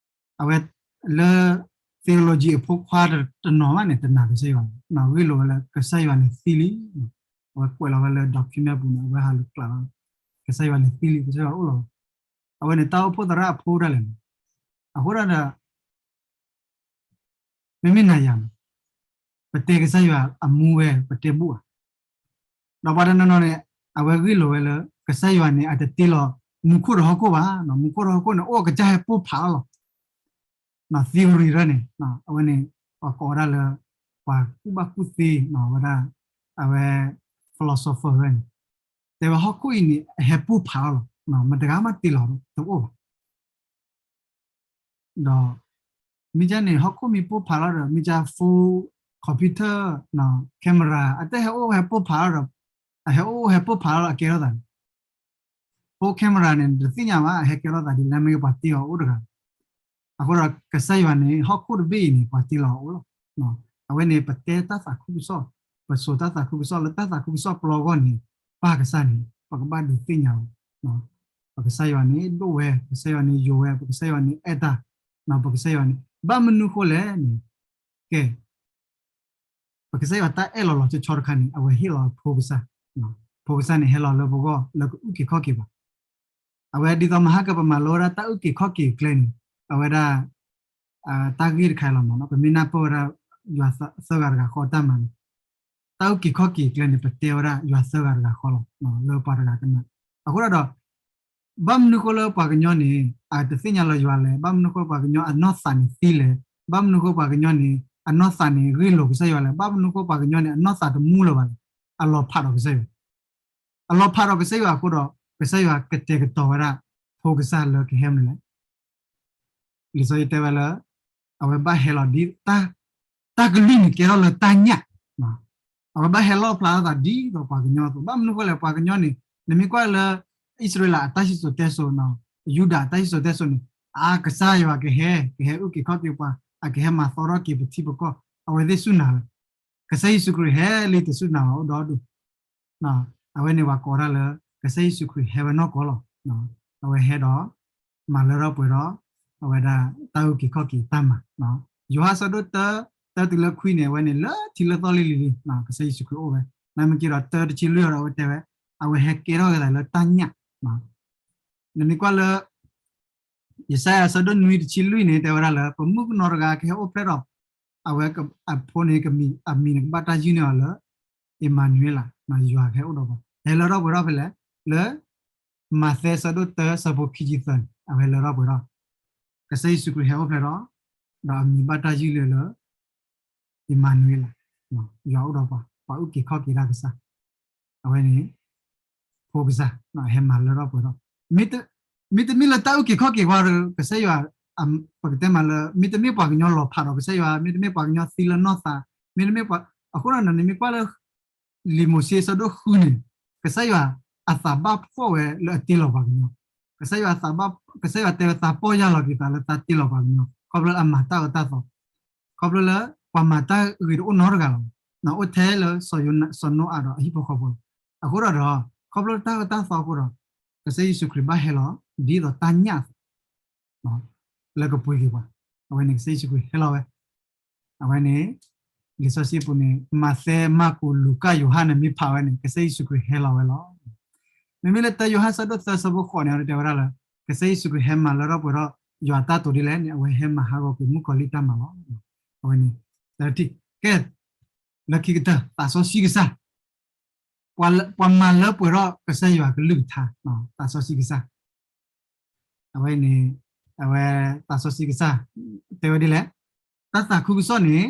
အဝဲ လၢ theology အဖိခွါတနီၤဘၣ်န့ၣ် တနာ်ကစၢ်ယွၤလီၤ, ဂ့ၢ်လိာ်ဝဲလၢကစၢ်ယွၤန့ၣ်သံလံ, အဝဲကွဲးလီၤဝဲလၢ document ပူၤန့ၣ် အဝဲဟးလူၤကျးလီၤ, ကစၢ်ယွၤန့ၣ်သံလံ ကစၢ်ယွၤအိၣ်လီၤ, အဝဲန့ၣ်တၢ်အိၣ်ဖှိၣ်သရၣ်အဖိဒၣ်လဲာ်န့ၣ်, အဃိဒၣ်ဒီး မ့မ့ၢ်နၤယၤန့ၣ် ပတဲကစၢ်ယွၤအမူဝဲ ပတဲဘူၣ်ဧါ, ဒီးပှၤတနီၤနီၤန့ၣ် အဝဲဂ့ၢ်လိာ်ဝဲလၢ ကစၢ်ယွၤန့ၣ် အတတ့လီၤ မူခိၣ်ဒီးဟီၣ်ခိၣ်ဘၣ်, မူခိၣ်ဒီးဟီၣ်ခိၣ်န့ၣ် အိၣ်ကစၢ်ဟဲပိၢ်ဖးအီၤလီၤ, theory ရၢန့ၣ်, အဝဲန့ၣ် ပှၤကိးဝဲဒၣ်လၢ ပှၤကူၣ်ဘၣ်ကူၣ်သ့ ဝဲဒၣ် အဝဲ philosopher ရၢန့ၣ် တဲဝဲဟီၣ်ခိၣ်အံၤန့ၣ် အဟဲပိၢ်ဖးအီၤလီၤ, မတဂၤမးတ့လီၤတအိၣ်ဘၣ် ဒီး မ့ၢ်ကန့ၣ် ဟီၣ်ခိၣ်မ့ၢ်ပိၢ်ဖးလီၤဒီး မ့ၢ်က phone, computer, camera အတဟဲအိၣ်ဟဲပိၢ်ဖးလီၤဒီး အဟဲအိၣ်ဟဲပိၢ်ဖးလီၤဒီးအကဲထီၣ်သးန့ၣ်, phone camera န့ၣ် တသ့ၣ်ညါဘၣ် အဟဲကဲထီၣ်သးဒ်လဲၣ် မ့ၢ်ပှၤတ့အီၤအိၣ်တဂၤ, အဃိဒီးကစၢ်ယွၤန့ၣ် ဟီၣ်ခိၣ်တဘ့ၣ်အံၤန့ၣ် ပှၤတ့လီၤအီၤအိၣ်လီၤ, အဝဲန့ၣ် ပတဲတၢ်သးခုကစီၣ်, ပစိာ်တၢ်သးခုကစီၣ်လၢတၢ်သးခုကစီၣ်ပျီအဂီၢ်န့ၣ် ပၢ်ကစၢ်န့ၣ် ပကဘၣ်ဒုးသ့ၣ်ညါအီၤ ပကစၢ်ယွၤန့ၣ်ဒိၣ်ဝဲ, ပကစၢ်ယွၤန့ၣ်ယိာ်ဝဲ, ပကစၢ်ယွၤန့ၣ်အဲၣ်တၢ်, ပကစၢ်ယွၤန့ၣ် ဘၣ်မနုၤဃိလဲၣ်န့ၣ်, ကဲ, ပကစၢ်ယွၤတၢ်အဲၣ်လီၤလီၤဆီဆီတခါန့ၣ် အဝဲဟ့ၣ်လီၤဖိကစၢ်, ဖိကစၢ်န့ၣ်ဟဲလီၤလၢပဂီၢ်လၢကအုၣ်က့ၤခီၣ်က့ၤပှၤ, အဝဲဒ်သိးမဟါကပမၤလိဝဲဒၣ်တၢ်အုၣ်က့ၤခီၣ်က့ၤအကျဲန့ၣ်, အဝဲဒၣ် တၢ်ဂ့ၢ်တခါအံၤလီၤမးနီၤ, ပမ့ၢ်နၢ်ပၢၢ်ဝဲဒၣ် ယွၤသၢဂၤတဂၤဃီတၢ်မၤန့ၣ်, တၢ်အုၣ်က့ၤခီၣ်က့ၤအကျဲန့ၣ် ပတဲဝဲဒၣ်ယွၤသၢဂၤတဂၤဃီလီၤ, လၢပှၤတဂၤကနၣ်, အဃိဒၣ်ဒီး ဘၣ်မနုၤဃိလၢပှၤကညီန့ၣ် အတသ့ၣ်ညါလၢယွၤလဲၣ်, ဘၣ်မနုၤဃိပှၤကညီအနီၢ်သးန့ၣ်သံလဲၣ်, ဘၣ်မနုၤဃိပှၤကညီန့ၣ် အနီၢ်သးန့ၣ်ဂ့ၢ်လိာ်ကစၢ်ယွၤလဲၣ်, ဘၣ်မနုၤဃိပှၤကညီန့ၣ် အနီၢ်သးတမူလၢၤဘၣ်လဲၣ်, အလီၤဖးဒီးကစၢ်ယွၤ, အလီၤဖးဒီးကစၢ်ယွၤအဃိဒီး ကစၢ်ယွၤကတဲာ်ကတီၤဝဲဒၣ် ဖိကစၢ်လၢကဟဲမနုၤလဲၣ် လံာ်စီဆှံတဲဝဲလၢ အဝဲဘၣ်ဟဲလီၤဒ် တၢ်ကလုၢ်န့ၣ်ကဲထီၣ်လၢတၢ်ညၣ်, အဝဲဘၣ်ဟဲလီၣ်ဖျါထီၣ်သးဒ်သိးပှၤကညီအသိး, ဘၣ်မနုၤဃိလဲၣ် ပှၤကညီန့ၣ် နမ့ၢ်ကွၢ်လၢ အံၣ်စရ့လးအတၢ်စံၣ်စိၤတဲစိၤနီၤ, ယူဒၤအတၢ်စံၣ်စိၤတဲစိၤန့ၣ် အါ ကစၢ်ယွၤကဟဲ, ကဟဲအုၣ်က့ၤခီၣ်က့ၤပှၤ, အကဟဲမၤသီထီၣ်က့ၤပထံပကီၢ်, အဝဲသ့ၣ်စူၢ်နာ်ဝဲ, ကစၢ်ယ့ၣ်ၡူးခရံာ်ဟဲလံတစူၢ်နာ်ဘၣ်အိၣ်ဒီဒူၣ် အဝဲန့ၣ်ပှၤကိးဒၣ်လၢ ကစၢ်ယ့ၣ်ၡူးခရံာ်ဟဲဝဲနီၢ်ကီၢ်လီၤ. အဝဲဟဲဒီး မၤလၢထီၣ်ပှဲၤထီၣ် အဝဲဒၣ်တၢ်အုၣ်က့ၤခီၣ်က့ၤတၢ်မၤ, ယိၤဟၣ်ဆၢဒိၣ်တၢ တၢတုၤလၢခွံန့ၣ် အဝဲန့ၣ်လၢထံလၢသီလံၤလံၤလံ, ကစၢ်ယ့ၣ်ၡူးခရံာ်အိၣ်ဝဲ, နမ့ၢ်က့ၤဒီးတၢတဆံလွံၢ်ဒီးအဝဲတဲဝဲ, အဝဲဟဲကဲထီၣ်က့ၤသးလၢတၢ်ညၣ် နမ့ၢ်ကွၢ်လၢ ယၡါယၤဆၢဒိၣ်နွံတဆံလွံၢ်န့ၣ် တဲဝဲဒၣ်လၢ ပမုၣ်ကနီၤတဂၤကဟဲအိၣ်ဖျဲၣ်ဒီး အဝဲအဖိန့ၣ် အမံၤန့ၣ် ကဘၣ်တၢ်ယုၢ်န့ၢ်အီၤလၢ အ့မၤနူၤအ့လး, ယွၤကဟဲအိၣ်ဒီးပှၤ, ဟဲလၢထီၣ်ပှဲၤထီၣ်ဖဲလဲၣ်, လၢ မးသဲဆၢဒိၣ်တၢဆၢဖိခံဆံသၢန့ၣ် အဝဲဟဲလၢထီၣ်ပှဲၤထီၣ်, ကစၢ်ယ့ၣ်ၡူးခရံာ်ဟဲအိၣ်ဖျဲၣ်ဒီး ဒီးအမံၤဘၣ်တၢ်ယုၢ်န့ၢ်လၢ အ့မၤနူၤအ့လး, ယွၤအိၣ်ဒီးပှၤ, ပှၤအုၣ်က့ၤခီၣ်က့ၤတၢ်ကစၢ်, အဝဲန့ၣ် ဖိကစၢ် ဟဲမၤလၢထီၣ်ပှဲၤထီၣ်, မ့တမ့ၢ်လၢတၢ်အုၣ်က့ၤခီၣ်က့ၤပှၤဒီး ကစၢ်ယွၤ ပကတဲမးလၢ မ့တမ့ၢ်ပှၤကညီလီၤဖးဒီးကစၢ်ယွၤ, မ့တမ့ၢ်ပှၤကညီသံလၢနီၢ်သး, မ့တမ့ၢ်ပှၤ, အဃိဒီးနမ့ၢ်ကွၢ်လၢ လံာ်မိၤၡ့ဆၢဒိၣ်ဃုန့ၣ် ကစၢ်ယွၤအသးဘၣ်ဖှီၣ်ဝဲလၢအတ့လီၤပှၤကညီ, ကစၢ်ယွၤအသးဘၣ်, ကစၢ်ယွၤတဲဝဲသးပီၢ်ယၢ်လီၤက့ၤသးလၢသးတ့လီၤပှၤကညီ ခီဖျိလၢအမၤတၢ်အၢတၢ်သီ, ခီဖျိလၢပှၤမၤတၢ်ဂ့ၤတအိၣ်နီတဂၤလီၤ, အိၣ်ထဲလၢ စီၤနိအၤဒီးအဟံၣ်ဖိဃီဖိလီၤ, အဃိဒီးဒီး ခီဖျိလၢတၢ်အၢတၢ်သီအဃိဒီး ကစၢ်ယ့ၣ်ၡူးခရံာ်ဘၣ်ဟဲလီၤ ဒ်သိးတၢ်ညၣ်အသိး လၢကပှ့ၤက့ၤပှၤ, အဝဲန့ၣ်ကစၢ်ယ့ၣ်ၡူးခရံာ်ဟဲလီၤဝဲ, အဝဲန့ၣ် လံာ်စီဆှံပူၤန့ၣ် မးသဲ, မၢ်ကူး, လူၤကၣ်, ယိၤဟၣ်န့ၣ်မ့ၢ်ဖးဝဲန့ၣ် ကစၢ်ယ့ၣ်ၡူးခရံာ်ဟဲလီၤဝဲလီၤ. မ့မ့ၢ်လၢတၢယိၤဟၣ်ဆၢဒိၣ်သၢဆၢဖိဃိးန့ၣ် အဝဲတဲဝဲဒၣ်လၢ ကစၢ်ယ့ၣ်ၡူးခရံာ်ဟဲမၤလၢထီၣ်ပှဲၤထီၣ် ယွၤတၢ်တိာ်ဒ်လဲၣ်န့ၣ် အဝဲဟဲမၤဟးဂီၤကွံာ်မုၣ်ကီၤလံၢ်တၢ်မၤလီၤ. အဝဲန့ၣ် လၢခံကတၢၢ် သးစီဆှံကစၢ် ပှၤမၤလၢပှဲၤထီၣ်ကစၢ်ယွၤကလုၢ်ကထါ, သးစီဆှံကစၢ်, အဝဲန့ၣ် အဝဲသးစီဆှံကစၢ် တဲဝဲဒ်လဲၣ်, တၢ်သးခုကစီၣ်န့ၣ်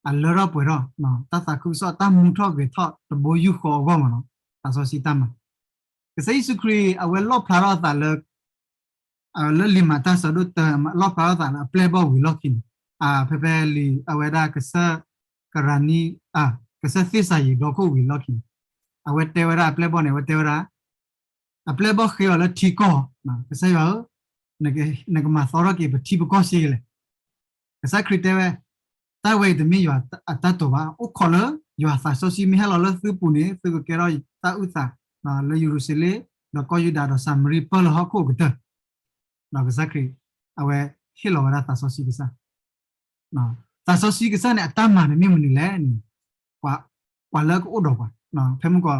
အလၢထီၣ်ပှဲၤထီၣ် တၢ်သးခုကစီၣ်တၢ်မူထီၣ်ဂဲၤထီၣ်တဘိယူၢ်ဃီအဂီၢ်မ့ၢ်နီၤ, သးစီဆှံတၢ်မၤ ကစၢ်ယ့ၣ်ၡူးခရံာ် အဝဲလီၣ်ဖျါထီၣ်အသးလၢ လၢလံာ်မၤတၢ်ဆၢဒိၣ်တၢ လီၣ်ဖျါထီၣ်အသးလၢအပျဲၢ်ဘီၣ်ဝံၤလီၢ်ခံန့ၣ်, ဖဲဖဲလံာ်အဝဲဒၣ်ကစၢၢ်ကရၤနံ, ကစၢၢ်သ့ၣ်စၤယံၤဒီခိၣ်ဝံၤလီၢ်ခံန့ၣ်, အဝဲတဲဝဲဒၣ်အပျဲၢ်ဘီၣ်န့ၣ် အဝဲတဲဝဲဒၣ် အပျဲၢ်ဘီၣ်ဃ့အီၤလၢထံကီၢ်, ကစၢ်ယွၤဧၢ, နကမၤသီထီၣ်က့ၤပထံပကီၢ်စ့လဲၣ်. ကစၢ်ခရံာ်တဲဝဲ, တၢ်ဝဲအံၤတမ့ၢ်ယွၤအတၢ်တိာ်ဘၣ်, အိၣ်ခိးလၢယွၤသးစီဆှံမ့ၢ်ဟဲလီၤလၢသုပူၤန့ၣ် သုကကဲထီၣ်တၢ်အုၣ်သး လၢယရူၤၡလ့ၣ်, ဒီးကီၢ်ယူဒၤဒီးစၤမရံပၢၢ်လၢဟီၣ်ခိၣ်အကတၢၢ်, ဒီးကစၢ်ခရံာ် အဝဲဟ့ၣ်လီၤဝဲဒၣ်သးစီဆှံကစၢ် သးစီဆှံကစၢ်န့ၣ် အတၢ်မၤန့ၣ်မ့ၢ်မနုၤလဲၣ်န့ၣ်, ပှၤလၢကအိၣ်ဒီးပှၤ, ဖဲမုၢ်ကီး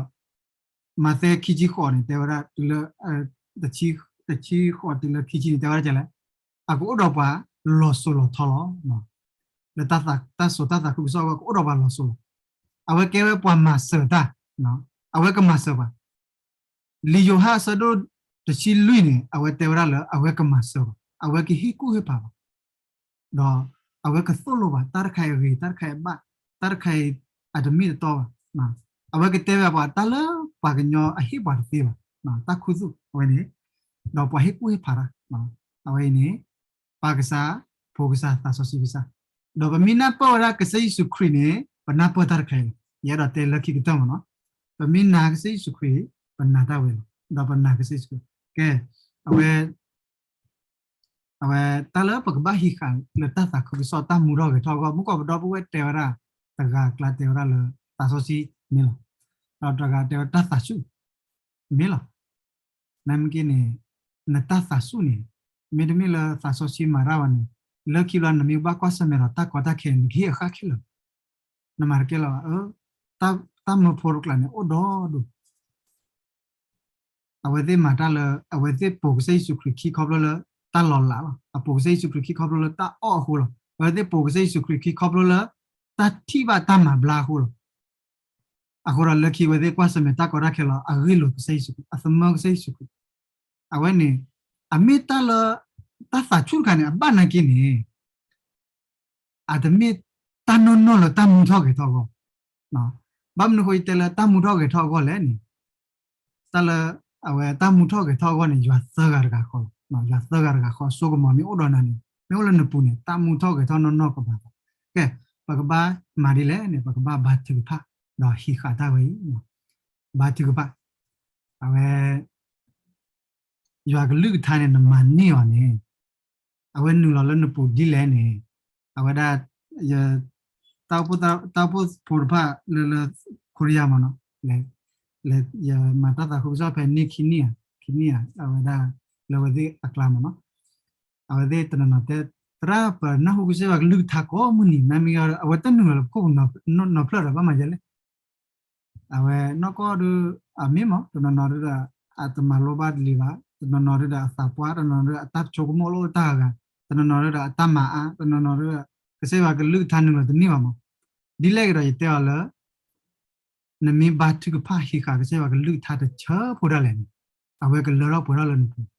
မးသဲခံဆံဃိးန့ၣ် တဲဝဲဒၣ်တုၤလၢ တဆံဃိးတုၤလၢခံဆံန့ၣ် တဲဝဲဒၣ်လဲၣ်, အကအိၣ်ဒီးပှၤလီၤစိၤလီၤထီလီၤ. လၢတၢ်စိၤတၢ်သးခုကစီၣ်အဂီၢ် ကအိၣ်ဒီးပှၤလီၤစိၤလီၤ, အဝဲကဲဝဲပှၤမၤစၢၤတၢ်, အဝဲကမၤစၢၤပှၤ လံာ်ယိၤဟၣ်အဆၢဒိၣ်တဆံလွံၢ်န့ၣ် အဝဲတဲဝဲဒၣ်လၢအဝဲကမၤစၢၤဘၣ်, အဝဲကဟ့ၣ်ကူၣ်ဟ့ၣ်ဖးဘၣ်, ဒီးအဝဲကသိၣ်လိဘၣ် တၢ်တခါအံၤအဂ့ၤ တၢ်တခါအံၤအဘၣ်, တၢ်တခါအံၤအတမ့ၢ်တတီဘၣ်. အဝဲကတဲဝဲပှၤတၢ်လၢပှၤကညီအဟ့ၣ်ပှၤတသ့ဘၣ်, တၢ်ခူသူၣ်အဝဲန့ၣ်, ဒီးပှၤဟ့ၣ်ကူၣ်ဟ့ၣ်ဖးတၢ်, အဝဲအံၤန့ၣ် ပၢ်ကစၢ်, ဖိကစၢ်, သးစီဆှံကစၢ်, ဒီးပမ့ၢ်နၢ်ပၢၢ်ဝဲဒၣ်ကစၢ်ယ့ၣ်ၡူးခရံာ်န့ၣ် ပနၢ်ပၢၢ်တၢ်တခါအံၤလီၤ. ယအဲၣ်ဒိးတဲလၢခံကတၢၢ်မ့ၢ်နီၤ, ပမ့ၢ်နာ်ကစၢ်ယ့ၣ်ၡူးခရံာ် ပနာ်တၢ်ဝဲလီၤ. ဒီးပနာ်ကစၢ်ယ့ၣ်ၡူးခရံာ်, ကဲ, အဝဲ အဝဲတၢ်လၢပကဘၣ်ဟံးဃာ်လၢတၢ်သးခုကစီၣ်တၢ်မူထီၣ်ဂဲၤထီၣ်အဂီၢ် မုၢ်ကီးပဒီပုၢ်ဝဲၢ်တဲဝဲဒၣ်, တဂၤအကျါတဲဝဲဒၣ်လၢသးစီဆှံမ့ၢ်လီၤ. ဒီးတဂၤတဲဝဲတၢ်သးဆူၣ်မ့ၢ်လီၤ. နမ့ၢ်က့န့ၣ်, နတၢ်သးဆူၣ်န့ၣ်, မ့တမ့ၢ်လၢသးစီဆှံမၤတၢ်ဘၣ်န့ၣ်, လၢခံဘျီနမ့ၢ်ဘၣ်ကွၢ်ဆၢၣ်မဲာ်ဒီးတၢ်ကီတၢ်ခဲ နကဟ့ၣ်အဃၣ်ခဲလၢာ်, နမၤတကဲလၢၤဘၣ်. တၢ်မၢဖိတကျါန့ၣ် အိၣ်ဒီဒူၣ် အဝဲသ့ၣ်မၤတၢ်လၢ အဝဲသ့ၣ်ပိာ်ကစၢ်ယ့ၣ်ၡူးခရံာ်ခံခီဖျိလၢတၢ်လီၤလးလီၤ. အပိာ်ကစၢ်ယ့ၣ်ၡူးခရံာ်ခံခီဖျိလၢတၢ်အီၣ်အဃိလီၤ. အဝဲသ့ၣ်ပိာ်ကစၢ်ယ့ၣ်ၡူးခရံာ်ခံခီဖျိလၢတၢ်ထံၣ်ဘၣ်တၢ်မၤဘျါအဃိလီၤ. အဃိဒီးလၢခံအဝဲသ့ၣ်ကွၢ်ဆၢၣ်မဲာ်တၢ်ကီတၢ်ခဲလီၤ အဂ့ၢ်လိာ်ကစၢ်ယ့ၣ်ၡူးခရံာ်, အသမၢကစၢ်ယ့ၣ်ၡူးခရံာ်. အဝဲန့ၣ် အမ့ၢ်တၢ်လၢ တၢ်သးဆူၣ်တခါန့ၣ် အဘၣ်နာ်က့န့ၣ် အတမ့ၢ်တၢ်နီၢ်နီၢ်လၢတၢ်မူထီၣ်ဂဲၤထီၣ်အဂီၢ်. ဘၣ်မနုၤအဃိယတဲလၢတၢ်မူထီၣ်ဂဲၤထီၣ်အဂီၢ်လဲၣ်န့ၣ်, တၢ်လၢ အဝဲတၢ်မူထီၣ်ဂဲၤထီၣ်အဂီၢ်န့ၣ် ယွၤသၢဂၤတဂၤဃီလီၤ. ယွၤသၢဂၤတဂၤဃီ စိကမီၤမ့ၢ်အိၣ်ဒီးနၤန့ၣ် မ့ၢ်အိၣ်လၢနပူၤန့ၣ် တၢ်မူထီၣ်ဂဲၤထီၣ်နီၢ်နီၢ်ကမၤသး. ကဲ, ပကဘၣ်မၤဒ်လဲၣ်န့ၣ် ပကဘၣ်ဘါထုကဖၣ် ဒီးဟံးဃာ်တၢ်ဝဲအံၤ ဘါထုကဖၣ်. အဝဲ ယွၤကလုၢ်ကထါန့ၣ် နမၤန့ၢ်အီၤန့ၣ် အဝဲနုာ်လီၤလၢနပူၤဒ်လဲၣ်န့ၣ်, အဝဲဒၣ် တၢ်အိၣ်ဖှိၣ်ဖိတဖၣ်လၢလၢ ခိရံယါမ့ၢ်နီၤ, လၢယမၤတၢ်သးခုကစီၣ်ဖဲန့ၣ်ခံနံၣ်ဧါ, ခံနံၣ်ဧါ, အဝဲဒၣ်လၢအဝဲသ့ၣ်အကျါမ့ၢ်နီၤ, အဝဲသ့ၣ်တနီၤနီၤတဲ သရၣ် ပနၢ်ဟူကစၢ်ယွၤကလုၢ်ကထါကိးမုၢ်နံၤ နမ့ၢ်အီၤ အဝဲတနုာ်လီၤလၢပခိၣ်ပနၢ်ဖျၢၣ်ဒီး ဘၣ်မၤယဲလဲၣ် အဝဲနီၢ်ကီၢ်ဒီး အမ့ၢ်မး တနီၤနီၤဒီး အတမၤလိဘၣ်တလံၤဘၣ်, တနီၤနီၤဒီးအသးပှၢ်, တနီၤနီၤဒီးအတၢ်ဆိကမိၣ်လိၣ်တၢ်ဂၤ, တနီၤနီၤဒီးအတၢ်မၤအါ, တနီၤနီၤဒီး ကစၢ်ယွၤကလုၢ်ကထါနုာ်လီၤတန့ၢ်ဘၣ်မး. ဒ်လဲၣ်ကဒီးယတဲအီၤလၢ နမ့ၢ်ဘါထုကဖၣ်ဟံးဃာ်ကစၢ်ယွၤကလုၢ်ကထါတဆၢဖိဒၣ်လဲာ်န့ၣ် အဝဲကလၢထီၣ်ပှဲၤထီၣ်လၢနပူၤ.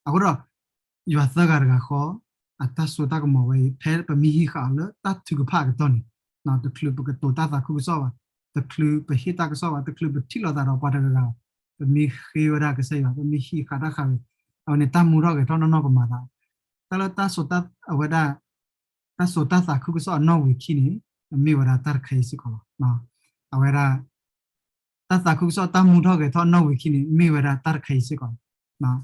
အဃိဒီး ယွၤသၢဂၤတဂၤဃီ အတၢ်စိတၢ်ကမီၤဝဲအံၤ ဖဲပမ့ၢ်ဟံးဃာ်အီၤလၢတၢ်ထုကဖၣ်အကတီၢ်န့ၣ်, တချုးပကတိၤတၢ်သးခုကစီၣ်ဘၣ်, တချုးပဟ့ၣ်တၢ်ကစီၣ်ဘၣ်, တချုးပထံၣ်လိာ်သးဒီးပှၤတဂၤဂၤ, ပမ့ၢ်ဃ့ဝဲဒၣ်ကစၢ်ယွၤ, ပမ့ၢ်ဟံးဃာ်တၢ်ဃာ်ဝဲ, အဝဲန့ၣ်တၢ်မူထီၣ်ဂဲၤထီၣ်နီၢ်နီၢ်ကမၤသး. တၢ်လၢတၢ်စိတၢ် အဝဲဒၣ် တၢ်စိတၢ်သးခုကစီၣ်အနီၣ်ဝံာ်ခံန့ၣ် မ့ၢ်ဝဲဒၣ်တၢ်တခါအံၤစ့ၢ်ကီးလီၤ. အဝဲဒၣ် တၢ်သးခုကစီၣ်တၢ်မူထီၣ်ဂဲၤထီၣ်နီၣ်ဝံာ်ခံန့ၣ် မ့ၢ်ဝဲဒၣ်တၢ်တခါအံၤစ့ၢ်ကီးလီၤ.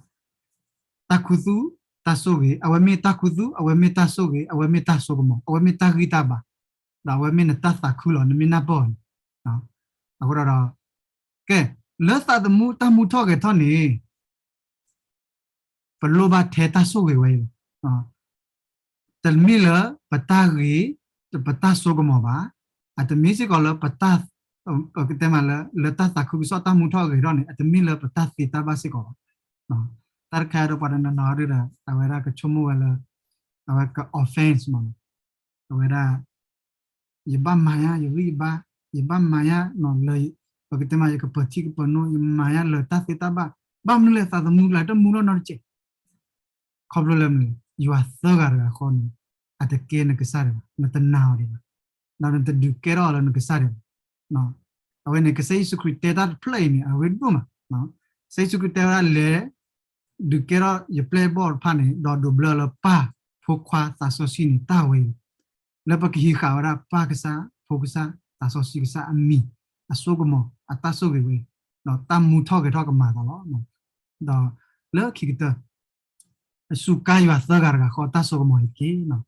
တၢ်ခူသူၣ်, တၢ်ဆိၣ်ဂ့ၤ, အဝဲမ့ၢ်တၢ်ခူသူၣ်, အဝဲမ့ၢ်တၢ်ဆိၣ်ဂ့ၤ, အဝဲမ့ၢ်တၢ်စိကမီၤ, အဝဲမ့ၢ်တၢ်ဂံၢ်တၢ်ဘါ, ဒီးအဝဲမ့ၢ်နတၢ်သးခုလီၤ နမ့ၢ်နၢ်ပၢၢ်အီၤန့ၣ်. အဃိဒီး ကဲ, လၢသးသမူတၢ်မူထီၣ်ဂဲၤထီၣ်န့ၣ် ပလိၣ်ဘၣ်ထဲတၢ်ဆိၣ်ဂ့ၤဝဲအံၤလီၤ. တမ့ၢ်လၢပတၢ်ဂ့ၤ, ပတၢ်စိကမီၤဘၣ်, အတမ့ၢ်စ့ၢ်ကီးလၢပတၢ်, ပကတဲမးလၢ လၢတၢ်သးခုကစီၣ်တၢ်မူထီၣ်ဂဲၤထီၣ်န့ၣ် အတမ့ၢ်လၢပတၢ်သ့တၢ်ဘၣ်စ့ၢ်ကီးဘၣ်. တၢ်တခါဒီးပှၤတနီၤနီၤဒုဒီး အဝဲဒၣ်ကဆိကမိၣ်ဝဲလၢ အဝဲက offense မး, အဝဲဒၣ် ယဘၣ်မၤယါ ယဂံၢ်ယဘါ, ယဘၣ်မၤယါနီၤလၢ ပကတဲမး ယကပၢၤထံကပၢၤနိ, ယမၤယါလၢတၢ်သ့တၢ်ဘၣ်, ဘၣ်မနုၤလဲၣ် သးသမူကျါတမူထီၣ်နီတစဲး. ခီဖျိလၢမနုၤလဲၣ် ယွၤသၢဂၤတဂၤဃီန့ၣ် အတကဲနကစၢ်ဒံးဘၣ်, နတနာ်အီၤဒံးဘၣ်. ဒီးနတဒုးကဲထီၣ်အီၤလၢနကစၢ်ဒၣ်ဝဲ. အဝဲန့ၣ် ကစၢ်ယ့ၣ်ၡူးခရံာ်တဲတၢ်တဖျၢၣ်အံၤန့ၣ် အရ့ဒိၣ်မး. ကစၢ်ယ့ၣ်ၡူးခရံာ်တဲဝဲဒၣ်လဲၤ ဒုးကဲထီၣ်ယပျဲၢ်ဘီၣ်တဖၣ်န့ၣ် ဒီးဒိးဘျၢလၢပၢ်ဖိခွါသးစီဆှံန့ၣ် တၢ်ဝဲအံၤ လၢပကဟံးဃာ်ဝဲဒၣ်ပၢ်ကစၢ် ဖိကစၢ် သးစီဆှံကစၢ်အမံၤ အစိကမီၤ အတၢ်ဆိၣ်ဂ့ၤဝဲအံၤ ဒီးတၢ်မူထီၣ်ဂဲၤထီၣ်ကမၤသးလီၤ. ဒီးလၢခံကတၢၢ် အစူးကါယွၤသၢဂၤတဂၤဃီတၢ်စိကမီၤအံၤတက့ၢ်.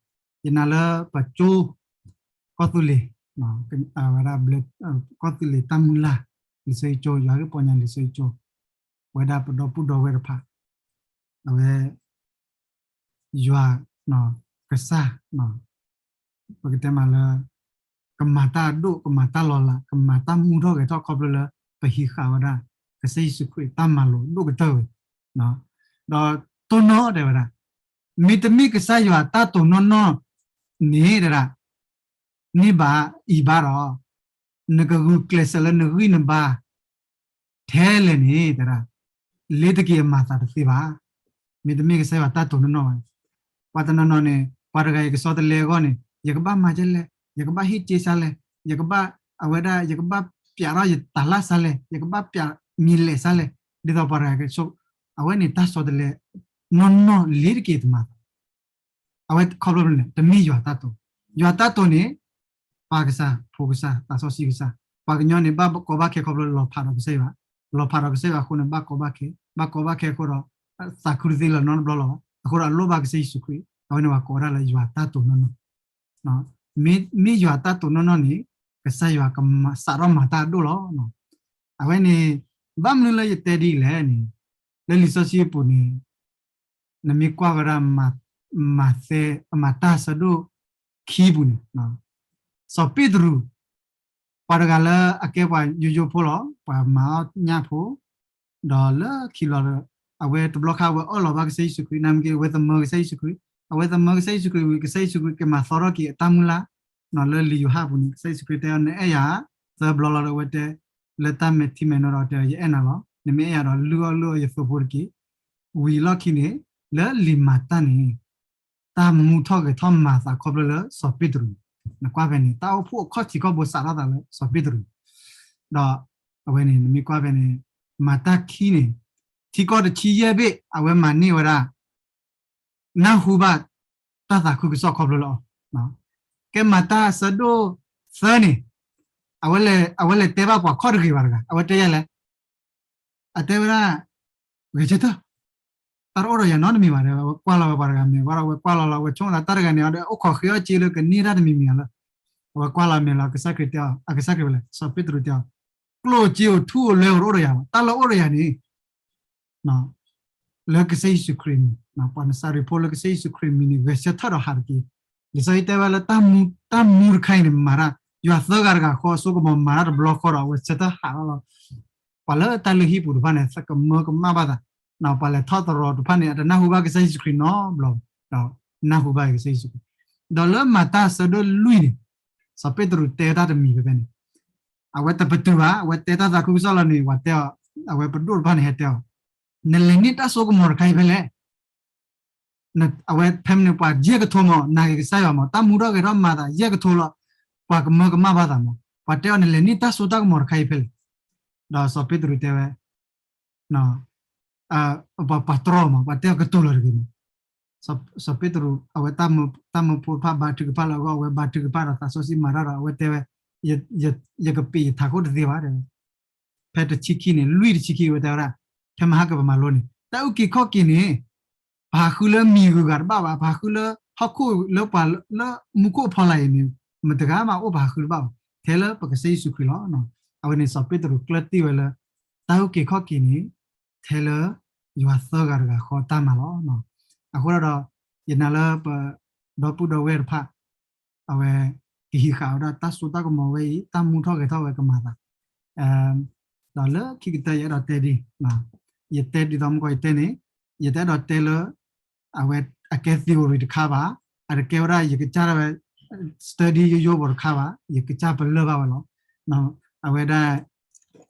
ယနာ်လၢပကၠိ ကီၢ်သူလ့ၤ ဝဲဒၣ် ကီၢ်သူလ့ၤတၢ်မုၢ်လၢ် လံာ်စီဆှံကၠိ ယွၤဂ့ၢ်ပီညါလံာ်စီဆှံကၠိ ပဝဲဒၣ်ပဒီပုၢ်ဒီဝဲၢ်တဖၣ် အဝဲ ယွၤ ကစၢ် ပကတဲမးလၢ ကမၤတၢ်အဒိၣ် ကမၤတၢ်လီၤလး ကမၤတၢ်မူထီၣ်ဂဲၤထီၣ်ခီဖျိလၢ ပဟံးဃာ်ဝဲဒၣ် ကစၢ်ယ့ၣ်ၡူးခရံာ်တၢ်မၤလိာ်ဒိၣ်ကတၢၢ်ဝဲ ဒီးတိၢ်နီၣ်တဲဝဲဒၣ် မ့တမ့ၢ်ကစၢ်ယွၤတၢ်တိာ်နီၢ်နီၢ်န့ၣ်ဒၣ် န့ၢ်ဘၣ်အံၤဘၣ်ဒီး နကဂုာ်ကျဲးစၢးလၢနဂံၢ်နဘါ ထဲလဲၣ်န့ၣ် တဲဒၣ် လ့ၤတက့ၤအမၤသးတသ့ဘၣ်. မ့တမ့ၢ်ကစၢ်ယွၤတၢ်တိာ်နီၢ်နီၢ်ဘၣ်န့ၣ် ပှၤတနီၤနီၤန့ၣ် ပှၤတဂၤအံၤကဆီတလဲအဂီၢ်န့ၣ် ယကဘၣ်မၤကဲလဲၣ်, ယကဘၣ်ဟ့ၣ်က့စါလဲၣ်, ယကဘၣ် အဝဲဒၣ် ယကဘၣ်ပျးထီၣ်ယတၤလၣ်စါလဲၣ်, ယကဘၣ်ပျးမံၤလဲၣ်စါလဲၣ်, ဒ်သိးပှၤတဂၤကဆီ အဝဲန့ၣ်တၢ်ဆီတလဲ နီၢ်နီၢ်လ့ၤတက့ၤတမၤသး အဝဲခီဖျိန့ၣ် တမ့ၢ်ယွၤတၢ်တိာ်, ယွၤတၢ်တိာ်န့ၣ် ပၢ်ကစၢ်, ဖိကစၢ်, သးစီဆှံကစၢ်, ပှၤကညီန့ၣ် ဘၣ်ကီဘၣ်ခဲခီဖျိလီၤဖးဒီးကစၢ်ယွၤ, လီၤဖးဒီးကစၢ်ယွၤအဃိန့ၣ် ဘၣ်ကီဘၣ်ခဲ, ဘၣ်ကီဘၣ်ခဲအဃိဒီး သးခုတသ့လၢၤနီတဘျီလီၤ. အဃိဒီးအလိၣ်ဘၣ်ကစၢ်ယ့ၣ်ၡူးခရံာ်, အဝဲန့ၣ်ပှၤကိးဝဲဒၣ်လၢယွၤတၢ်တိာ်နီၢ်နီၢ် မ့ၢ်ယွၤတၢ်တိာ်နီၢ်နီၢ်န့ၣ် ကစၢ်ယွၤကစးထီၣ်မၤတၢ်အဒိၣ်လီၤ. အဝဲန့ၣ် ဘၣ်မနုၤလၢယတဲဒ်လဲၣ်န့ၣ် လၢလံာ်စီဆှံအပူၤန့ၣ် နမ့ၢ်ကွၢ်ဝဲဒၣ် မၤသဲ အမၤတၢ်ဆၢဒိၣ်ခံပူၤန့ၣ် စီၤပ့းတရူး ပှၤတဂၤလၢအကဲပှၤယိယိဖိလီၤ, ပှၤမၤအီၣ်ညၣ်ဖိ, ဒီးလၢခံလီၤ အဝဲတဘျီခါအဝဲအၢၣ်လီၤဘၣ်ကစၢ်ယ့ၣ်ၡူးခရံာ်, နမ့ၢ်က့ၤ အဝဲသမၢကစၢ်ယ့ၣ်ၡူးခရံာ်, အဝဲသမၢကစၢ်ယ့ၣ်ၡူးခရံာ်ဝံၤ ကစၢ်ယ့ၣ်ၡူးခရံာ်ကမၤသီထီၣ်က့ၤအတၢ်မုၢ်လၢ်, လၢလံာ်ယိၤဟၣ်အပူၤန့ၣ် ကစၢ်ယ့ၣ်ၡူးခရံာ်တဲအီၤ နအဲၣ်ယၤ သၢဘျီလီၤဒီး အဝဲတဲ လၢတၢ်မဲာ်ထံမဲာ်နိဒီး တဲအီၤ ယအဲၣ်နၤလီၤ, နမ့ၢ်အဲၣ်ယၤဒီး လုၢ်အီၣ်လုၢ်အီယသိဖိတက့ၢ်. ဝံၤလီၢ်ခံန့ၣ် လၢလံာ်မၤတၢ်န့ၣ် တၢ်မူထီၣ်ဂဲၤထီၣ်မၤသးခီဖျိလၢစီၤပ့းတရူး, နကွၢ်ဖဲန့ၣ် တၢ်အိၣ်ဖှိၣ်အခီၣ်ထံးခီၣ်ဘိစးထီၣ်သးလၢစီၤပ့းတရူး, ဒီးအဝဲန့ၣ် နမ့ၢ်ကွၢ်ဖဲန့ၣ် မၤတၢ်ခံန့ၣ် ထံကီၢ်တဆံယဲၢ်ဘ့ၣ် အဝဲမၤန့ၢ်ဝဲဒၣ် နၢ်ဟူဘၣ်တၢ်သးခုကစီၣ်ခီဖျိလၢအီၤ, ကဲမၤတၢ်ဆၢဒိၣ်သၢန့ၣ် အဝဲလဲၤတဲဘၣ်ပှၤခီၣ်တဂ့ၤဘၣ်တဂၤ အဝဲတဲယၤလဲၣ်, အတဲဝဲဒၣ် ဂဲၤဆၢထၢၣ်, တၢ်တအိၣ်ဒီးယၤနီတမံၤဘၣ်ဒီး အဝဲကွၢ်လီၤဝဲပှၤတဂၤမ့ၢ်ဝဲဒီး အဝဲကွၢ်လီၤလီၤ အဝဲဆိကမိၣ်သးတၢ်တဂၤန့ၣ်ဒီး အိၣ်ခိးဃ့အီၣ်စ့လၢကန့ၢ်တၢ်တမံၤမံၤလီၤလၢ အဝဲကွၢ်လီၤမ့ၢ်လီၤ ကစၢ်ခရံာ်တဲအီၤ အကစၢ်ခရံာ်ဝဲလဲၣ် စီၤပ့းတရူးတဲအီၤ ကျိၣ်စ့ဧိၤ ထူဧိၤ လွဲဧိၤတအိၣ်ဒီးယၤဘၣ် တၢ်လၢအိၣ်ဒီးယၤန့ၣ် လၢကစၢ်ယ့ၣ်ၡူးခရံာ်န့ၣ် ပှၤနစၤရ့းဖိလၢကစၢ်ယ့ၣ်ၡူးခရံာ်မံၤန့ၣ် ဂဲၤဆၢထၢၣ်ဒီးဟးတက့ၢ်. လံာ်စီဆှံတဲဝဲလၢ တၢ်မူတခါအံၤန့ၣ် မၤတၢ် ယွၤသၢဂၤတဂၤဃီအစိကမီၤမၤတၢ်တဘျီဃီဒီး အဝဲဆၢထၢၣ်ဟးထီၣ်လီၤ. ပှၤလၢတၢ်လုၢ်ဟံၣ်ပူၤတဖၣ်န့ၣ် သကမၢကမၣ်ဘၣ်သး, ပှၤလဲၤထီၣ်သရိာ်တဖၣ်န့ၣ် အတနၢ်ဟူဘၣ်ကစၢ်ယ့ၣ်ၡူးခရံာ်နီတဘျီ, ဒီးနၢ်ဟူဘၣ်ကစၢ်ယ့ၣ်ၡူးခရံာ်, ဒီးလၢမၤတၢ်ဆၢဒိၣ်လွံၢ်န့ၣ် စီၤပ့းတရူးတဲတၢ်တမံၤဖဲဖဲန့ၣ် အဝဲတပတုာ်ဘၣ် အဝဲတဲတၢ်သးခုကစီၣ်လီၤန့ၣ် ပှၤတဲအီၤ အဝဲပဒိၣ်တဖၣ်န့ၣ်ဟဲတဲအီၤ နလဲၤန့ၢ်တၢ်စိကမီၤတခါအံၤဖဲလဲၣ်. အဝဲဖဲမ့ၢ်န့ၣ် ပှၤယဲၢ်ကထိမး နာ်က့ၤကစၢ်ယွၤမး တၢ်မူထီၣ်ဂဲၤထီၣ်မၤသးယဲၢ်ကထိလီၤ. ပှၤကမၢကမၣ်ဘၣ်သးမး ပှၤတဲအီၤ နလဲၤန့ၢ်တၢ်စိတၢ်ကမီၤတခါအံၤဖဲလဲၣ်. ဒီးစီၤပ့းတရူးတဲဝဲ ပှၤတြီမး ပှၤတဲအီၤကတိၤလီၤတဂ့ၤမး စီၤပ့းတရူး အဝဲတၢ်မၢဖိတဖၣ်ဘါထုကဖၣ်လၢအဂီၢ် အဝဲဘါထုကဖၣ်ဒီးသးစီဆှံမၤတၢ်ဒီး အဝဲတဲဝဲ ယကပ့ၤယထးခိၣ်တသ့ဘၣ်တဲဝဲ ဖဲတဆံခံန့ၣ် လွံၢ်တဆံခံ အဝဲတဲဝဲဒၣ် ဖဲမဟါကပမၤလိန့ၣ် တၢ်အုၣ်က့ၤခီၣ်က့ၤန့ၣ် ပဟးဃုလၢမံၤဂုၤဂၤတဘၣ်ဘၣ် ပဟးဃုလၢဟီၣ်ခိၣ်လၢပှၤလၢမူခိၣ်အဖီလာ်အံၤန့ၣ် မတဂၤမးအိၣ်ပဟးဃုတဘၣ်ဘၣ် ထဲလၢပကစၢ်ယ့ၣ်ၡူးခရံာ်လီၤ. အဝဲန့ၣ်စီၤပ့းတရူးကျၢၢ်တံၢ်ဝဲလၢ တၢ်အုၣ်က့ၤခီၣ်က့ၤန့ၣ် ထဲလၢယွၤသၢဂၤတဂၤဃီတၢ်မၤလီၤ. အဃိဒီး ယနာ်လၢပဒီပုၢ်ဒီဝဲၢ်တဖၣ် အဝဲ ကဟံးဃာ်ဝဲဒၣ်တၢ်စိတၢ်ကမီၤဝဲအံၤ တၢ်မူထီၣ်ဂဲၤထီၣ်ဝဲကမၤသး ဒီးလၢခံကတၢၢ်ယအဲၣ်ဒိးတဲဒ် ယတဲဒ်သိးမုၢ်ကီၢ်ယတဲန့ၣ် ယတအဲၣ်ဒိးတဲလၢ အဝဲအကဲ theory တခါဘၣ် အတကဲဝဲဒၣ်ယကစၢ်ဒၣ်ဝဲ study ယိယိဖိတခါဘၣ် ယကစၢ်ပလၢၢ်ဘၣ်ဝဲလီၤ. အဝဲဒၣ်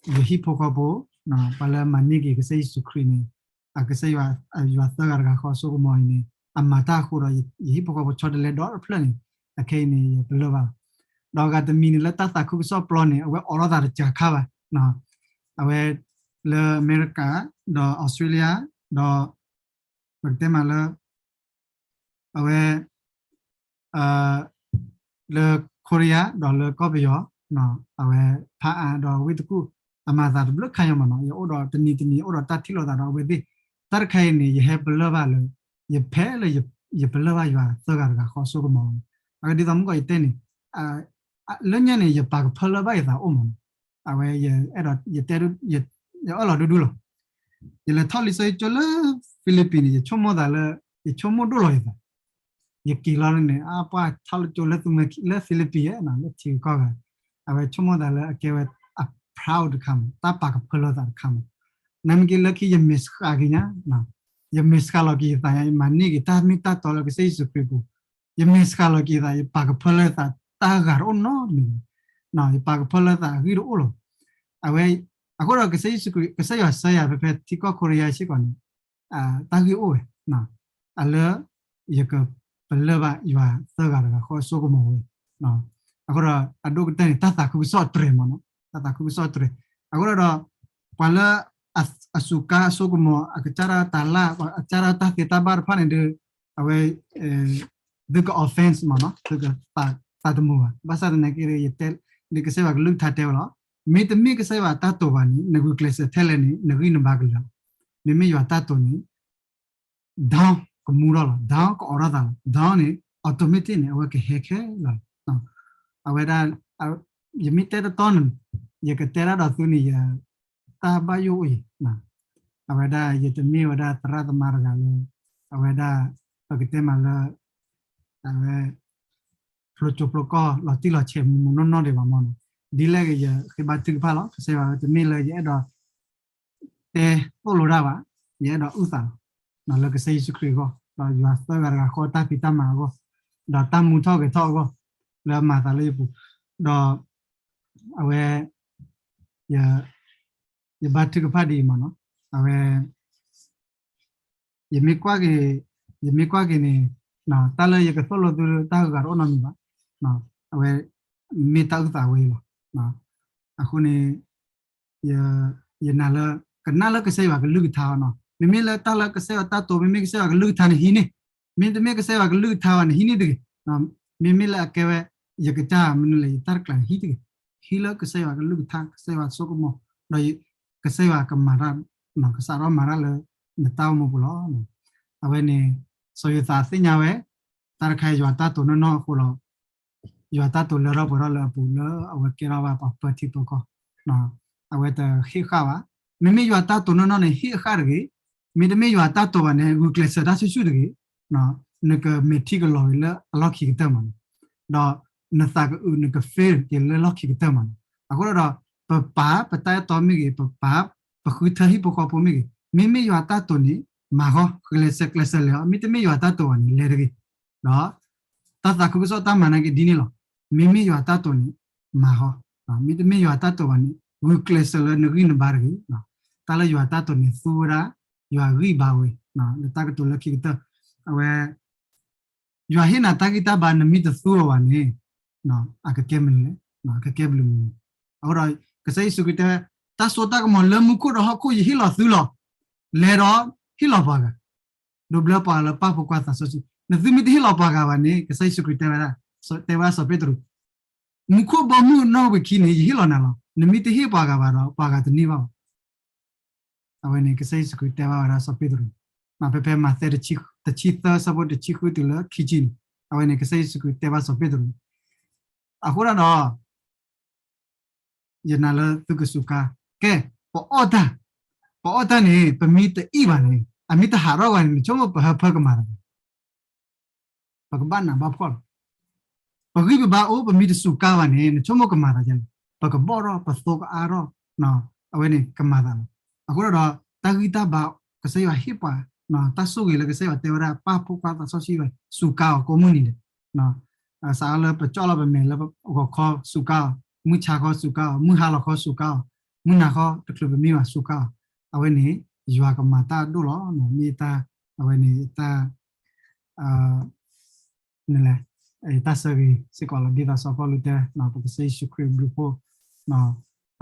ယဟံၣ်ဖိဃီဖိ ပှၤလၢအမၤန့ၢ်က့ၤကစၢ်ယ့ၣ်ၡူးခရံာ်န့ၣ် အကစၢ်ယွၤ ယွၤသၢဂၤတဂၤဃီအစိကမီၤအံၤန့ၣ် အမၤတၢ်အဃိဒီး ယဟံၣ်ဖိဃီဖိဆီတလဲဒီတဖျၢၣ်န့ၣ် အခဲအံၤန့ၣ် ယပလၢၢ်ဘၣ်လီၤ. ဒီးဂၤတမံၤန့ၣ်လၢတၢ်သးခုကစီၣ်ပျီန့ၣ် အဝဲအိးထီၣ်သးတစှၤခါဘၣ်, အဝဲ လၢအမဲရကၤ ဒီးအီစထြ့လယါ ဒီး ပကတဲမးလၢ အဝဲ လၢခိရံယါ ဒီးလၢကီၢ်ပယီၤ အဝဲ ဖးအါ ဒီးဝ့ၢ်တကူၣ် အမၤသးတဘျုးခါညါမးနီၤ. ယအိၣ်ဒီးတနံၤတနံၤ အိၣ်ဒီးတၢ်ထံၣ်လိာ်သးဒီးအဝဲသ့ၣ် တၢ်တခါအံၤန့ၣ် ယဟဲပလၢၢ်ဘၣ်လၢ ယဖဲလၢ ယပလၢၢ်ဘၣ်ယွၤသၢဂၤတဂၤဃီအစိကမီၤ, အဝဲဒ်သိးမုၢ်ကီးယတဲန့ၣ် လၢညါန့ၣ် ယပာ်ကဖၢလၢဘၣ်ယသးအိၣ်မးနီၤ. အဝဲ ယအဲၣ်ဒိး ယတဲ ယအၢၣ်လီၤဒူဒူလီၤ. ယလဲၤထီၣ်လံာ်စီဆှံကၠိလၢ Philippines န့ၣ် ယဆိကမိၣ်သးလၢ ယဆိကမိၣ်ဒိၣ်လီၤယသး, ယက့ၤလီၤန့ၣ် အပှၢ်ထီၣ်လၢကၠိလၢသုမ့ၢ်လၢ Philippines ဧါ လၢထံဂၤကီၢ်ဂၤ, အဝဲဆိကမိၣ်သးလၢအကဲဝဲ အ proud တခါမး တၢ်ပာ်ကဖၢလၢသးတခါမး, နမ့ၢ်က့ၤလၢခံ ယမဲာ်ဆှးက့ၤညါ, ယမဲာ်ဆှးလီၤက့ၤယသးညါ ယမၤန့ၢ်က့ၤတၢ်မ့ၢ်တၢ်တီလၢကစၢ်ယ့ၣ်ၡူးခရံာ်အပူၤ, ယမဲာ်ဆှးလီၤက့ၤယသး ယပာ်ကဖၢလၢသး တၢ်ဂၤတအိၣ်နီတမံၤ, ယပာ်ကဖၢလၢသးအဂံၢ်တအိၣ်လီၤ. အဝဲ အဃိဒီးကစၢ်ယ့ၣ်ၡူးခရံာ် ကစၢ်ယွၤစၢယၤဖဲဖဲထံကီၢ်ခိရံယါစ့ၢ်ကီးန့ၣ် တၢ်ဂ့ၢ်အိၣ်ဝဲ အလၢ ယကပလၢၢ်ဘၣ်ယွၤသၢဂၤတဂၤဃီအစိကမီၤဝဲ, အဃိဒီးအဒိၣ်ကတၢၢ်န့ၣ် တၢ်သးခုကစီၣ်တြဲၤမးနီၤ, တၢ်သးခုကစီၣ်တြဲၤ, အဃိဒီး ပှၤလၢ အစူးကါအစိကမီၤ အကစၢ်ဒၣ်တၢ်လၢ် အကစၢ်ဒၣ်တၢ်သ့တၢ်ဘၣ်တဖၣ်န့ၣ်ဒီး အဝဲ သုက offense မးနီၤ သုက သးတမုာ်ဘၣ်, ဘၣ်ဆၣ်သနာ်က့ ယတဲ ဒ်ကစၢ်ယွၤကလုၢ်ကထါတဲဝဲလီၤ, မ့တမ့ၢ်ကစၢ်ယွၤတၢ်တိာ်ဘၣ်န့ၣ် နဂုာ်ကျဲးစၢးထဲလဲၣ်န့ၣ် နဂံၢ်နဘါကလၢာ်, မ့မ့ၢ်ယွၤတၢ်တိာ်န့ၣ် down ကမူထီၣ်လီၤ, down ကအိးထီၣ်သးလီၤ, down န့ၣ် automatic န့ၣ် အဝဲကဟဲခဲလၢာ်လီၤ. အဝဲဒၣ် ယမ့ၢ်တဲတတီန့ၣ် ယကတဲဒၣ်ဒီးသုန့ၣ် ယ တၢ်ဘၣ်ယိၣ်အိၣ်အံၤ, အဝဲဒၣ်ယတမ့ၢ်ဝဲဒၣ်သရၣ်သမါတဂၤလၢ အဝဲဒၣ် ပကတဲမးလၢ အဝဲ ဖျိကၠိဖျိကီၢ် လီၤတံၢ်လီၤဆဲးမူးမူးနီၢ်နီၢ်ဒံးဘၣ်မးနီၤ, ဒ်လဲၣ်ဂ့ၤ ယဃ့ဘါထုကဖၣ်လီၤ. ကစၢ်ယွၤတမ့ၢ်လၢယအဲၣ်ဒိး တဲသိၣ်လိတၢ်ဘၣ်, ယအဲၣ်ဒိးအုၣ်သးလီၤ လၢကစၢ်ယ့ၣ်ၡူးခရံာ်အဂီၢ် ဒီးယွၤသၢဂၤတဂၤဃီတၢ်ဖံးတၢ်မၤအဂီၢ်, ဒီးတၢ်မူထီၣ်ဂဲၤထီၣ်အဂီၢ် လၢအမၤသးလၢယပူၤ, ဒီး အဝဲ ယ ယဘါထုကဖၣ်ဒ်အံၤမးနီၤ, အဝဲ ယမ့ၢ်ကွၢ်က့ၤ ယမ့ၢ်ကွၢ်က့ၤန့ၣ် တၢ်လၢယကသိၣ်လိသုတၢ်ဂၤတအိၣ်နီတမံၤဘၣ်, အဝဲ မ့ၢ်တၢ်အုၣ်သးဝဲအံၤလီၤ. အဃိန့ၣ် ယနာ်လၢ ကနၣ်လၢကစၢ်ယွၤကလုၢ်ကထါအီၤနီၤ, မ့မ့ၢ်လၢတၢ်လၢကစၢ်ယွၤတၢ်တိာ် မ့မ့ၢ်ကစၢ်ယွၤကလုၢ်ကထါန့ၣ်ဟံးန့ၢ်, မ့တမ့ၢ်ကစၢ်ယွၤကလုၢ်ကထါဘၣ်န့ၣ်ဟံးန့ၢ်တဂ့ၤ, မ့မ့ၢ်လၢအကဲဝဲ ယကစၢ်မနုၤလဲၣ် ယတၢ်တကျါန့ၣ်ဟံးတဂ့ၤ, ဟံးလၢကစၢ်ယွၤကလုၢ်ကထါ ကစၢ်ယွၤစိကမီၤ ဒီး ကစၢ်ယွၤကမၤတၢ် ကစးထီၣ်မၤတၢ်လၢ နတၢ်အိၣ်မူပူၤလီၤ. အဝဲန့ၣ် စီၤယိၤသးသ့ၣ်ညါဝဲ တၢ်တခါယွၤတၢ်တိာ်နီၢ်နီၢ်အဃိလီၤ. ယွၤတၢ်တိာ်လၢထီၣ်ပှဲၤထီၣ်လၢအပူၤလၢအဝဲကဲထီၣ်ဘၣ်ပှၤပၢထံပၢကီၢ်, အဝဲတဟ့ၣ်ဃာ်ဘၣ်. မ့မ့ၢ်ယွၤတၢ်တိာ်နီၢ်နီၢ်န့ၣ် ဟ့ၣ်အဃာ်တဂ့ၤ, မ့တမ့ၢ်ယွၤတၢ်တိာ်ဘၣ်န့ၣ် ဂုာ်ကျဲးစၢးတၢ်ဆူၣ်ဆူၣ်တဂ့ၤ, နကမဲာ်ထံကလီၤက့ၤလၢအလီၢ်ခံကတၢၢ်မးန့ၣ်, ဒီးနသးကအုးနက fail က့ၤလၢလီၢ်ခံကတၢၢ်မးန့ၣ်, အဃိဒီး ပပာ်ပတၢ်အဲၣ်တီမ့ၢ်ဂ့ၤ ပပာ် ပဃုထၢဟံၣ်ဖိဃီဖိမ့ၢ်ဂ့ၤ, မ့မ့ၢ်ယွၤတၢ်တိာ်န့ၣ် မၤဃီ ကျဲးစၢးကျဲးစၢးလဲၤအီၤ, မ့တမ့ၢ်ယွၤတၢ်တိာ်ဘၣ်န့ၣ် လဲၤတဂ့ၤ. ဒီး တၢ်သးခုကစီၣ်တၢ်မၤန့ၣ်က့ၤဒ်န့ၣ်လီၤ. မ့မ့ၢ်ယွၤတၢ်တိာ်န့ၣ် မၤဃီ, မ့တမ့ၢ်ယွၤတၢ်တိာ်ဘၣ်န့ၣ် ဂုာ်ကျဲးစၢးလၢနဂံၢ်နဘါတဂ့ၤ. တၢ်လၢယွၤတၢ်တိာ်န့ၣ် သူဝဲဒၣ် ယွၤဂံၢ်ဘါဝဲ လၢတၢ်ကတိၤလၢခံကတၢၢ်, အဝဲ ယွၤဟ့ၣ်နၤတၢ်ဂံၢ်တၢ်ဘါ နမ့ၢ်တသူအီၤဘၣ်န့ၣ် အကကဲမနုၤလဲၣ်, အကကဲဘျုးမနုၤလဲၣ်. အဃိဒီး ကစၢ်ယ့ၣ်ၡူးခရံာ်တဲဝဲ တၢ်စိတၢ်ကမီၤလၢမူခိၣ်ဒီးဟီၣ်ခိၣ်ယဟ့ၣ်လီၤသုလီၤ. လဲၤဒီးဟ့ၣ်လီၤပှၤဂၤ, ဒိးဘျၢပှၤလၢပၢ်ဖိခွါသးစီဆှံ, နသုမ့ၢ်တဟ့ၣ်လီၤပှၤဂၤဘၣ်န့ၣ် ကစၢ်ယ့ၣ်ၡူးခရံာ်တဲဝဲဒၣ်, တဲဝဲစီၤပ့းတရူး, မူခိၣ်ဘီမုၢ်နီၣ်ဝံာ်ခံန့ၣ် ယဟ့ၣ်လီၤနၤလီၤ. နမ့ၢ်တဟ့ၣ်ပှၤဂၤဘၣ်ဒီး ပှၤဂၤတန့ၢ်ဘၣ်ဘၣ်. အဝဲန့ၣ် ကစၢ်ယ့ၣ်ၡူးခရံာ်တဲဘၣ်ဝဲဒၣ်စီၤပ့းတရူး, ဖဲဖဲမးသဲ တဆံသၢ ဆၢဖိတဆံဃုတုၤလၢခံဆံန့ၣ်, အဝဲန့ၣ် ကစၢ်ယ့ၣ်ၡူးခရံာ်တဲဘၣ်စီၤပ့းတရူး, အဃိဒၣ်ဒီး ယနာ်လၢသုကစူးကါ, ကဲ, ပအီၣ်တၢ်, ပအီၣ်တၢ်န့ၣ် ပမ့ၢ်တအီၣ်ဘၣ်န့ၣ် အမ့ၢ်တဟးထီၣ်ဘၣ်န့ၣ် နဆိကမိၣ်ပဟၢဖၢကမၤသး ပကဘၣ်နးဘၣ်ဖှီၣ်လီၤ. ပဂံၢ်ပဘါအိၣ် ပမ့ၢ်တစူးကါဘၣ်န့ၣ် နဆိကမိၣ်ကမၤသးဒ်လဲၣ်, ပကဘီၣ်ထီၣ် ပသိကအါထီၣ်, အဝဲန့ၣ်ကမၤသးလီၤ. အဃိဒီး တၢ်ဂံၢ်တၢ်ဘါ ကစၢ်ယွၤဟ့ၣ်ပှၤ, တၢ်ဆိၣ်ဂ့ၤလၢကစၢ်ယွၤတဲဝဲဒၣ် ပၢ်ဖိခွါသးစီဆှံဝဲ စူးကါအီၤကိးမုၢ်နံၤဒဲး, စးထီၣ်လၢပကၠီၣ်လီၤပမဲာ်လၢဂီၤခီစူးကါအီၤ, မုၢ်ဆါခီစူးကါအီၤ, မုၢ်ဟါလီၤခီစူးကါအီၤ, မုၢ်နၤခီတချုးပမံဘၣ်စူးကါအီၤ, အဝဲန့ၣ် ယွၤကမၤတၢ်ဒိၣ်လီၤ. မ့ၢ်တၢ် အဝဲန့ၣ်တၢ် နလဲၣ် ယတၢ်ဆၢဂ့ၤစ့ၢ်ကီးလီၤ. ဒ်သိးစီၤပီလူးတဲ ပကစၢ်ယ့ၣ်ၡူးခရံာ်ဘျုးဖှိၣ်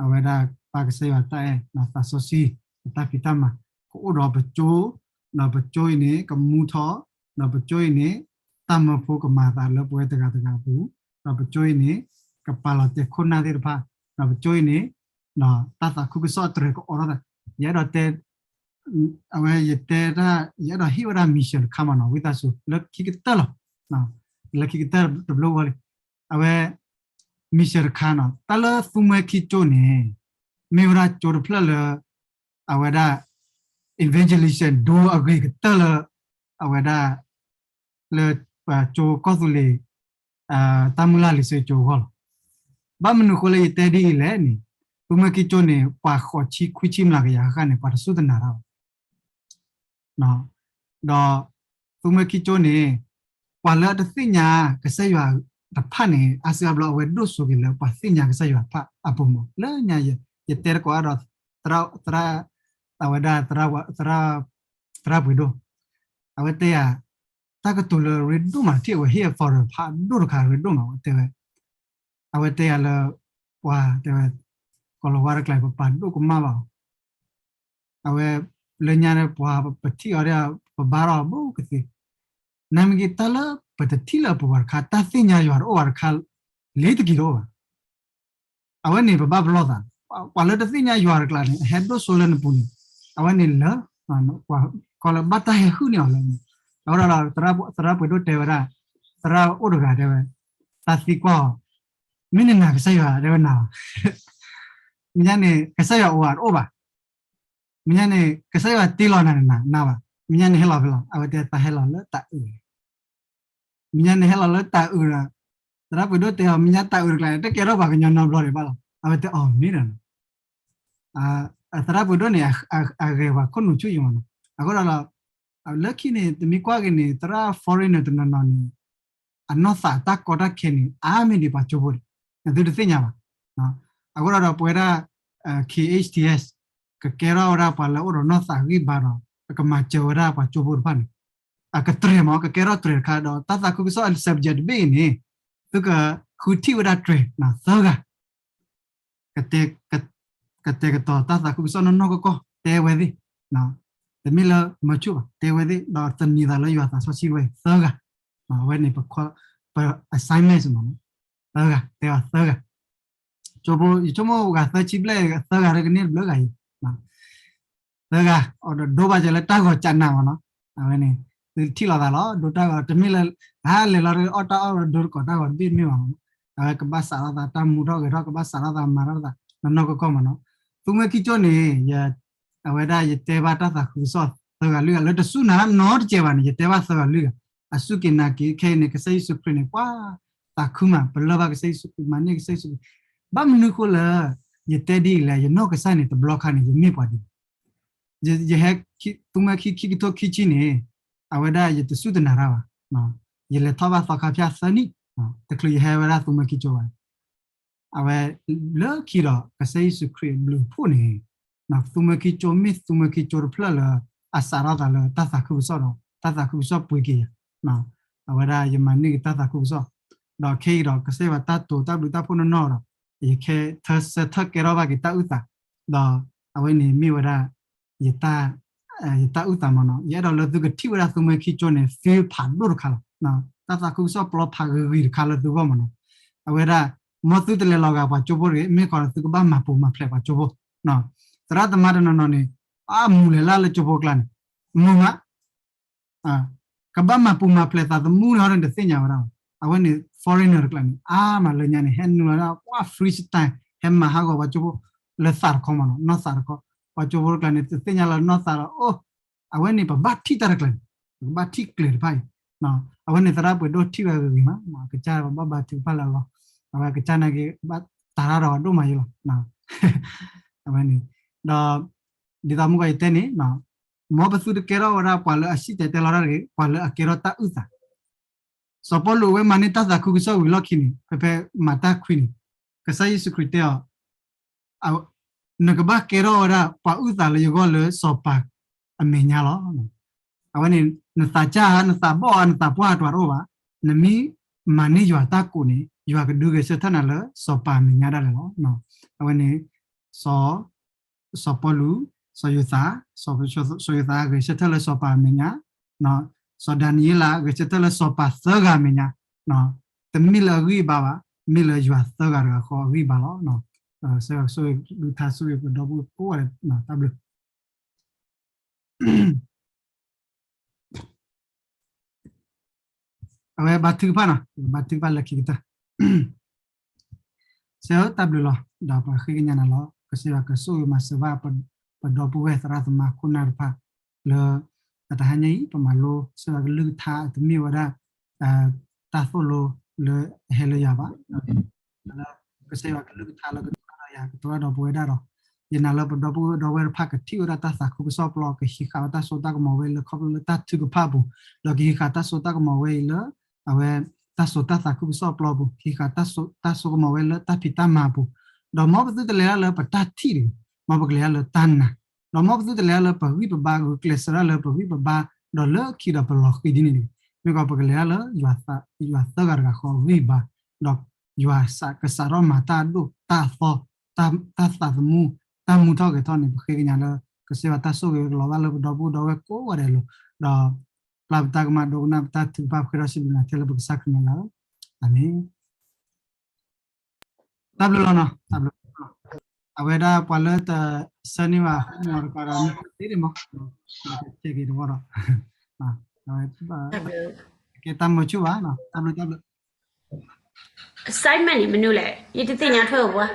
အဝဲဒၣ်ပၢ်ကစၢ်ယွၤတၢ်အဲၣ် သးစီဆှံ အတၢ်ဖံးတၢ်မၤ ကအိၣ်ဒီးပကၠိ, ဒီးပကၠိအံၤန့ၣ် ကမူထီၣ်, ဒီးပကၠိအံၤန့ၣ် တၢ်မၢဖိကမၤအသးလၢပဝဲတဂၤတဂၤအပူၤ, ဒီးပကၠိအံၤန့ၣ် ကပာ်လီၤတဲာ်ခိၣ်နၢ်သ့ၣ်တဖၣ်, ဒီးပကၠိအံၤန့ၣ် တၢ်သးခုကစီၣ်အတြဲၤကအိးထီၣ်သး, ယအဲၣ်ဒိးတဲ အဝဲယတဲတၢ် ယအဲၣ်ဒိးဟ့ၣ်ဝဲဒၣ် mission တခါမးနီၤ ဝံသးစူၤ လၢခံကတၢၢ်လီၤ. လၢခံကတၢၢ်တဘျီဝဲလံ. အဝဲ mission တခါနီၤ တၢ်လၢသူမှဲခံကၠိန့ၣ် မ့ၢ်ဝဲဒၣ်ကၠိတဖျၢၣ်လၢ အဝဲဒၣ် evangelist ဒိအဂ့ၤကတၢၢ်လၢ အဝဲဒၣ် လၢ ကၠိကီၢ်သူလ့ၤ တၢ်မုၢ်လၢ်လံာ်စီဆှံကၠိအဂီၢ်လီၤ. ဘၣ်မနုၤဃိလၢယတဲဒ်အံၤလဲၣ်န့ၣ် သူမှဲခံကၠိန့ၣ် ပှၤဃိးဆံခွံဆံမျးကယၤဃၣ်ဃၣ်န့ၣ် ပှၤတစူၢ်တနာ်တၢ်ဘၣ်. ဒီး သူမှဲခံကၠိန့ၣ် ပှၤလၢအတသ့ၣ်ညါကစၢ်ယွၤတဖၣ်န့ၣ် အါစုအါဘျီအဝဲဒိၣ်စိက့ၤလၢပှၤသ့ၣ်ညါကစၢ်ယွၤတဖၣ်အပူၤမး လၢညါ ယတဲတကိးအါဒီး သရၣ် အဝဲဒၣ် သရၣ်ပှ့ၤဒိၣ် အဝဲတဲယၤ တၢ်ကတိၤလၢရ့ဒိၣ်မးထံၣ် အဝဲဟ့ၣ်အ forum ဖးဒိၣ်တခါ ရ့ဒိၣ်မး အဝဲတဲဝဲ အဝဲတဲယၤလၢ ပှၤတဲဝဲ ကီၤလၤဝါတကျါ ပပာ်ဒိၣ်ကမၣ်ဘၣ်အီၤ အဝဲ လၢညါန့ၣ် ပှၤပထံၣ်အီၤဒီး ပဘါထီၣ်အီၤဘူးကသ့, နမ့ၢ်က့ၤတၢ်လၢပတထံၣ်လၢအပူၤဘၣ်တခါ တၢ်သ့ၣ်ညါယွၤတအိၣ်ဘၣ်တခါ လ့ၤတက့ၤတအိၣ်ဘၣ်. အဝဲန့ၣ် ပဘၣ်ပလီၢ်သး, ပှၤလၢတသ့ၣ်ညါယွၤတကျါန့ၣ် အဟဲဒိၣ်စိလၢနပူၤန့ၣ် အဝဲန့ၣ်လၢ ကီးလၢဘၣ်တၢ်ဟဲဟုၣ်န့ၢ်အီၤလၢ အဃိဒီး သရၣ်ပှ့ၤဒိၣ်တဲဝဲဒၣ်, သရၣ်အိၣ်တဂၤတဲဝဲ, တၢ်သံကွၢ်အီၤ, မ့ၢ်နနာ်ကစၢ်ယွၤတဲဝဲနၤလီၤ. မ့ၢ်ညါန့ၣ် ကစၢ်ယွၤအိၣ်ဧါတအိၣ်ဘၣ်. မ့ၢ်ညါန့ၣ် ကစၢ်ယွၤတ့လီၤနၤနနၤဘၣ်. မ့ၢ်ညါန့ၣ်ဟဲလီၤဖဲလဲၣ်, အဝဲတဲသးဟဲလီၤလၢတၢ်အုး မ့ၢ်ညါန့ၣ်ဟဲလီၤလၢတၢ်အုးဒီး သရၣ်ပှ့ၤဒိၣ်တဲအီၤ မ့ၢ်ညါတၢ်အုးတကျါန့ၣ် တကဲထီၣ်ပှၤကညီနီတဘျီဒံးဘၣ်လီၤ. အဝဲတဲအီၤမ့ၢ်ဒီး သရၣ်ပှ့ၤဒိၣ်န့ၣ် အဂဲၤပှၤခိၣ်နူာ်ဆူၣ်ယံၤမးနီၤ. အဃိဒီး လၢခံန့ၣ် တမ့ၢ်ကွၢ်က့ၤန့ၣ် သရၣ် foreigner တနီၤနီၤန့ၣ် အနီၢ်သးတၢ်ကီတၢ်ခဲန့ၣ် အါမ့ၢ်ဒံးပှၤကၠိဖိန့ၣ် နသုတသ့ၣ်ညါဘၣ်. အဃိဒီးပဝဲဒၣ် KHTS ကကဲထီၣ်ဝဲဒၣ်ပှၤလၢအိၣ်ဒီးနီၢ်သးဂံၢ်ဘါဒီး ကမၤစၢၤဝဲဒၣ်ပှၤကၠိဖိတဖၣ်န့ၣ် အကတြဲၤမး ကကဲထီၣ်တြဲၤတခါဒီး တၢ်သးခုကစီၣ်အ subject တဘ့ၣ်အံၤန့ၣ် သုကဃုထံၣ်ဝဲဒၣ်တြဲၤသၢဂၤ ကတဲာ်ကတီၤတၢ်သးခုကစီၣ်နီၢ်နီၢ်ကီၢ်ကီၢ် တဲဝဲသ့ၣ်, တမ့ၢ်လၢမၢဆူၣ်ဘၣ် တဲဝဲသ့ၣ် ဒီးသန့ၤသးလၢယွၤသးစီဆှံဝဲသၢဂၤ, အဝဲန့ၣ် ပ assignment မးနီၤ, သၢဂၤ တဲအီၤသၢဂၤ, ကၠိဖိ ယဆိကမိၣ်ဂၤသၢဆံဘျဲၣ် သၢဂၤတကန့ၢ်တဘျုးဂၤအံၤ သၢဂၤ အီၤဒီးဒိဘၣ်စၢၤလၢတၢ်ဂီၤကနးမးနီၤ, အဝဲန့ၣ် သုထံၣ်လိာ်သးလီၤ ဒိတၢ်ဂီၤ တမ့ၢ်လၢ ဟးလဲၤလီၤဒီးအီၣ်တၢ်အီၣ်ဒီးဒိတကိးတၢ်ဂီၤတဘ့ၣ်တမ့ၢ်ဘၣ်မးနီၤ, အဝဲကဘၣ်စးထီၣ်သးတၢ်မူထီၣ်ဂဲၤထီၣ် ကဘၣ်စးထီၣ်သးမၤထီၣ်သး နီၢ်နီၢ်ကီၢ်ကီၢ်မးနီၤ, သူမှဲခံကၠိန့ၣ် အဝဲဒၣ်ယတဲဘၣ်တၢ်သးခုကစီၣ်သၢဂၤလွံၢ်ဂၤ လၢတစူၢ်နာ်နီတစဲးဘၣ်န့ၣ် ယတဲဘၣ်သၢဂၤလွံၢ်ဂၤ, အစူၢ်က့ၤနာ်က့ၤခဲအံၤန့ၣ် ကစၢ်ယ့ၣ်ၡူးခရံာ်န့ၣ် ပှၤသးခုမး ပလၢၢ်ဘၣ်ကစၢ်ယ့ၣ်ၡူးခရံာ် မၤန့ၢ်ကစၢ်ယ့ၣ်ၡူးခရံာ်, ဘၣ်မနုၤဃိလၢ ယတဲဒ်အံၤလဲၣ် ယနီၢ်ကစၢ်န့ၣ် တဘျီခါန့ၣ် ယမ့ၢ်ပှၤဒ်လဲၣ် ယဟဲ သူမှဲခံ ခံကထိခံဆံန့ၣ် အဝဲဒၣ်ယတစူၢ်တနာ်တၢ်ဘၣ်, ယလဲၤထီၣ်ဘၣ်သီခါဖၠၣ်သၢနံၣ်, တချုးယဟဲဝဲဒၣ်သူမှဲခံကၠိဘၣ် အဝဲလၢခံဒီး ကစၢ်ယ့ၣ်ၡူးခရံာ်အဘျုးအဖှိၣ်န့ၣ် သူမှဲခံကၠိမ့ၢ်သူမှဲခံကၠိတဖျၢၣ်လၢ အစးထီၣ်သးလၢတၢ်သးခုကစီၣ်ဒီး တၢ်သးခုကစီၣ်ပှ့ၤက့ၤယၤ, အဝဲဒၣ်ယမၤန့ၢ်က့ၤတၢ်သးခုကစီၣ်, ဒီးခဲအံၤဒီး ကစၢ်ယွၤတၢ်တိာ်တၢ်ဘျုးတၢ်ဖှိၣ်နီၢ်နီၢ်ဒီး ယခဲထၢဆၢထၢၣ်ကဲထီၣ်ဘၣ်က့ၤတၢ်အုၣ်သး, ဒီးအဝဲန့ၣ်မ့ၢ်ဝဲဒၣ် ယတၢ် ယတၢ်အုၣ်သးမးနီၤ, ယအဲၣ်ဒိးလၢသုကထံၣ်ဝဲဒၣ်သူမှဲခံကၠိန့ၣ် feel ဖးဒိၣ်တခါလီၤ. တၢ်သးခုကစီၣ်ပျီဖးဂ့ၤဂ့ၤတခါလၢသုဂီၢ်မးနီၤ, အဝဲဒၣ် မ်သုတလဲၤလီၤဂာ်ပှၤကၠိဖိတဂ့ၤ, မ့ၢ်ခီဒီးသုကဘၣ်မၤပူၤမၤဖျဲးပှၤကၠိဖိ, သရၣ်သမါတနီၤနီၤန့ၣ် အမူၤလဲၤလၢ်လၢကၠိဖိကျါန့ၣ် မုာ်မး ကဘၣ်မၤပူၤမၤဖျဲးသးသမူန့ၣ်ဟီဒီးတသ့ၣ်ညါဝဲဒၣ်, အဝဲန့ၣ် foreigner တကျါန့ၣ် အါမးလၢညါန့ၣ် ဟဲနုာ်လီၤဒၣ် ပှၤ free time ဟဲမၤဟးဂီၤပှၤကၠိဖိ လၢသးတခီမးနီၤ, နီၢ်သးတခီ, ပှၤကၠိဖိတကျါန့ၣ် တသ့ၣ်ညါလၢနီၢ်သးဒီး အိၣ် အဝဲန့ၣ် ပဘၣ်ထံၣ်တၢ်တကျါန့ၣ်, ပကဘၣ်ထံၣ်ကျဲၤတဖၣ်အံၤ, အဝဲန့ၣ်သရၣ်ပှ့ၤဒိၣ်ထံၣ်ဝဲဂ့ၤဂ့ၤမး, ကစၢ်ပဘၣ်ဘါထုကဖၣ်လၢအဂီၢ်, အဝဲကစၢ်နာ်က့ၤ ဘၣ်တၤတၢ်ဒီးဒိၣ်မးယဲလီၤ, အဝဲန့ၣ်, ဒီး ဒ်သိးမုၢ်ကီၢ်ယတဲန့ၣ် မ်ပသုတကဲထီၣ်ဝဲဒၣ်ပှၤလၢအစံၣ်တဲၤတဲလီၤတၢ်တဂ့ၤ, ပှၤလၢအကဲထီၣ်တၢ်အုၣ်သး, စီၤပီလူးအဝဲမၤန့ၢ်တၢ်သးခုကစီၣ်ဝံၤလီၢ်ခံန့ၣ် ဖဲဖဲမၤတၢ်ခွံန့ၣ်, ကစၢ်ယ့ၣ်ၡူးခရံာ်တဲအီၤ, နကဘၣ်ကဲထီၣ်ဝဲဒၣ်ပှၤအုၣ်သးလၢယဂီၢ်လၢစီၤပၤအမဲာ်ညါလီၤ. အဝဲန့ၣ် နသးစၢ်ဧါ, နသးဘီၣ်ဧါ, နသးပှၢ်ဧါ တြၤတအိၣ်ဘၣ်, နမ့ၢ် မၤန့ၢ်ယွၤတၢ်ကိးန့ၣ် ယွၤကဒုးဂဲၤဆၢထၢၣ်နၤလၢစီၤပၤအမဲာ်ညါဒၣ်လဲာ်လီၤ. အဝဲန့ၣ် စီၤ စီၤပီလူး, စီၤယိၤသး, စီၤ စီၤယိၤသးဂဲၤဆၢထၢၣ်လၢစီၤပၤအမဲာ်ညါ, စီၤဒၤနံးယ့လးဂဲၤဆၢထၢၣ်လၢစီၤပၤသၢဂၤအမဲာ်ညါ, တမ့ၢ်လၢအဂံၢ်အဘါဘၣ်, မ့ၢ်လၢယွၤသၢဂၤတဂၤဃီအဂံၢ်အဘါလီၤ. ကစၢ်ယွၤကဆိၣ်ဂ့ၤကလုၢ်ကထါ ဆိၣ်ဂ့ၤပဒီပုၢ်ဝဲၢ်ကိးဂၤဒဲး, တၢ်ဘျုး အဝဲဘါထုကဖၣ်နီၤ, ဘါထုကဖၣ်လၢခံကတၢၢ် ကစၢ်ဧၢ တၢ်ဘျုးလီၤ. ဒီးပဃ့ကညးနၤလီၤ. ကစၢ်ယွၤကဆိၣ်ဂ့ၤမၤစၢၤဘၣ် ပဒီပုၢ်ဝဲၢ်သရၣ်သမါခိၣ်နၢ်တဖၣ် လၢ အတဟါညါအံၤ ပမၤလိကစၢ်ယွၤကလုၢ်ကထါ အတမ့ၢ်ဝဲဒၣ် တၢ်သိၣ်လိလၢအဟဲလၢယၤဘၣ်, လၢကစၢ်ယွၤကလုၢ်ကထါလၢကတိၤတၢ်ဒီးယၤ ကတိၤတၢ်ဒီးပဝဲဒၣ်ဒီး ယနာ်လၢပဒီပုၢ်ဝဲၢ်ဒီပုၢ်ဝဲၢ်တဖၣ် ကထံၣ်ဝဲဒၣ်တၢ်သးခုကစီၣ်ပျီ, ကဟံးဃာ်ဝဲတၢ်စိတၢ်ကမီၤဝဲလၢခီဖျိလၢတၢ်ထုကဖၣ်အပူၤ, ဒီးကဟံးဃာ်တၢ်စိတၢ်ကမီၤဝဲအံၤလၢ အဝဲ တၢ်စိတၢ်သးခုကစီၣ်ပျီပူၤ, ဟံးဃာ်တၢ်စိကမီၤဝဲလၢတၢ်ဖံးတၢ်မၤအပူၤ, ဒီးမ်ပသုတလဲၤတၢ်လၢပတၢ်ထံၣ်တဂ့ၤ, မ်ပကလဲၤတၢ်လၢတၢ်နာ်, ဒီးမ်ပသုတလဲၤတၢ်လၢပဂံၢ်ပဘါ ဂုာ်ကျဲးစၢးတၢ်လၢပဂံၢ်ပဘါ, ဒီးလၢခံဒီးပလီၤဃံၤဒ်န့ၣ်တဂ့ၤ, မ့ၢ်ကီးပကလဲၤတၢ်လၢ ယွၤသၢဂၤတဂၤဃီအဂံၢ်အဘါ, ဒီးယွၤကစးထီၣ်မၤတၢ်အဒိၣ်တၢ်အသီ, တၢ်သးသမူ, တၢ်မူထီၣ်ဂဲၤထီၣ်န့ၣ် ပဃ့ကညးလၢ ကစၢ်ယွၤတၢ်ဆိၣ်ဂ့ၤကလီၤဘၣ်လၢပဒီပုၢ်ဝဲၢ်ဒီပုၢ်ဝဲၢ်ကိးဂၤဒဲးအလိၤ, ဒီး ပျၢ်ပတၢ်ကမၣ် ဒိကနၣ်ပတၢ်ထုကဖၣ် ပဃ့ဒီးစံးဘျုးနၤထဲလၢပကစၢ်ခရံာ်အမံၤလီၤ. အၤမ့ၣ်. တၢ်ဘျုးလီၤနီၤ, တၢ်ဘျုး. အဝဲဒၣ်ပှၤလၢတဆၢန့ၢ်ဘၣ် homework တကးဒီး မ့ၢ်သ့န့ၣ်မး, ကဲက့ၤတဝီဒီး ကဲတၢ်မုာ်ဆူၣ်ဘၣ်, တၢ်ဘျုး တၢ်ဘျုး. Assignment န့ၣ်မနုၤလဲၣ်, ယတသ့ၣ်ညါထွဲအိၣ်ပှၤ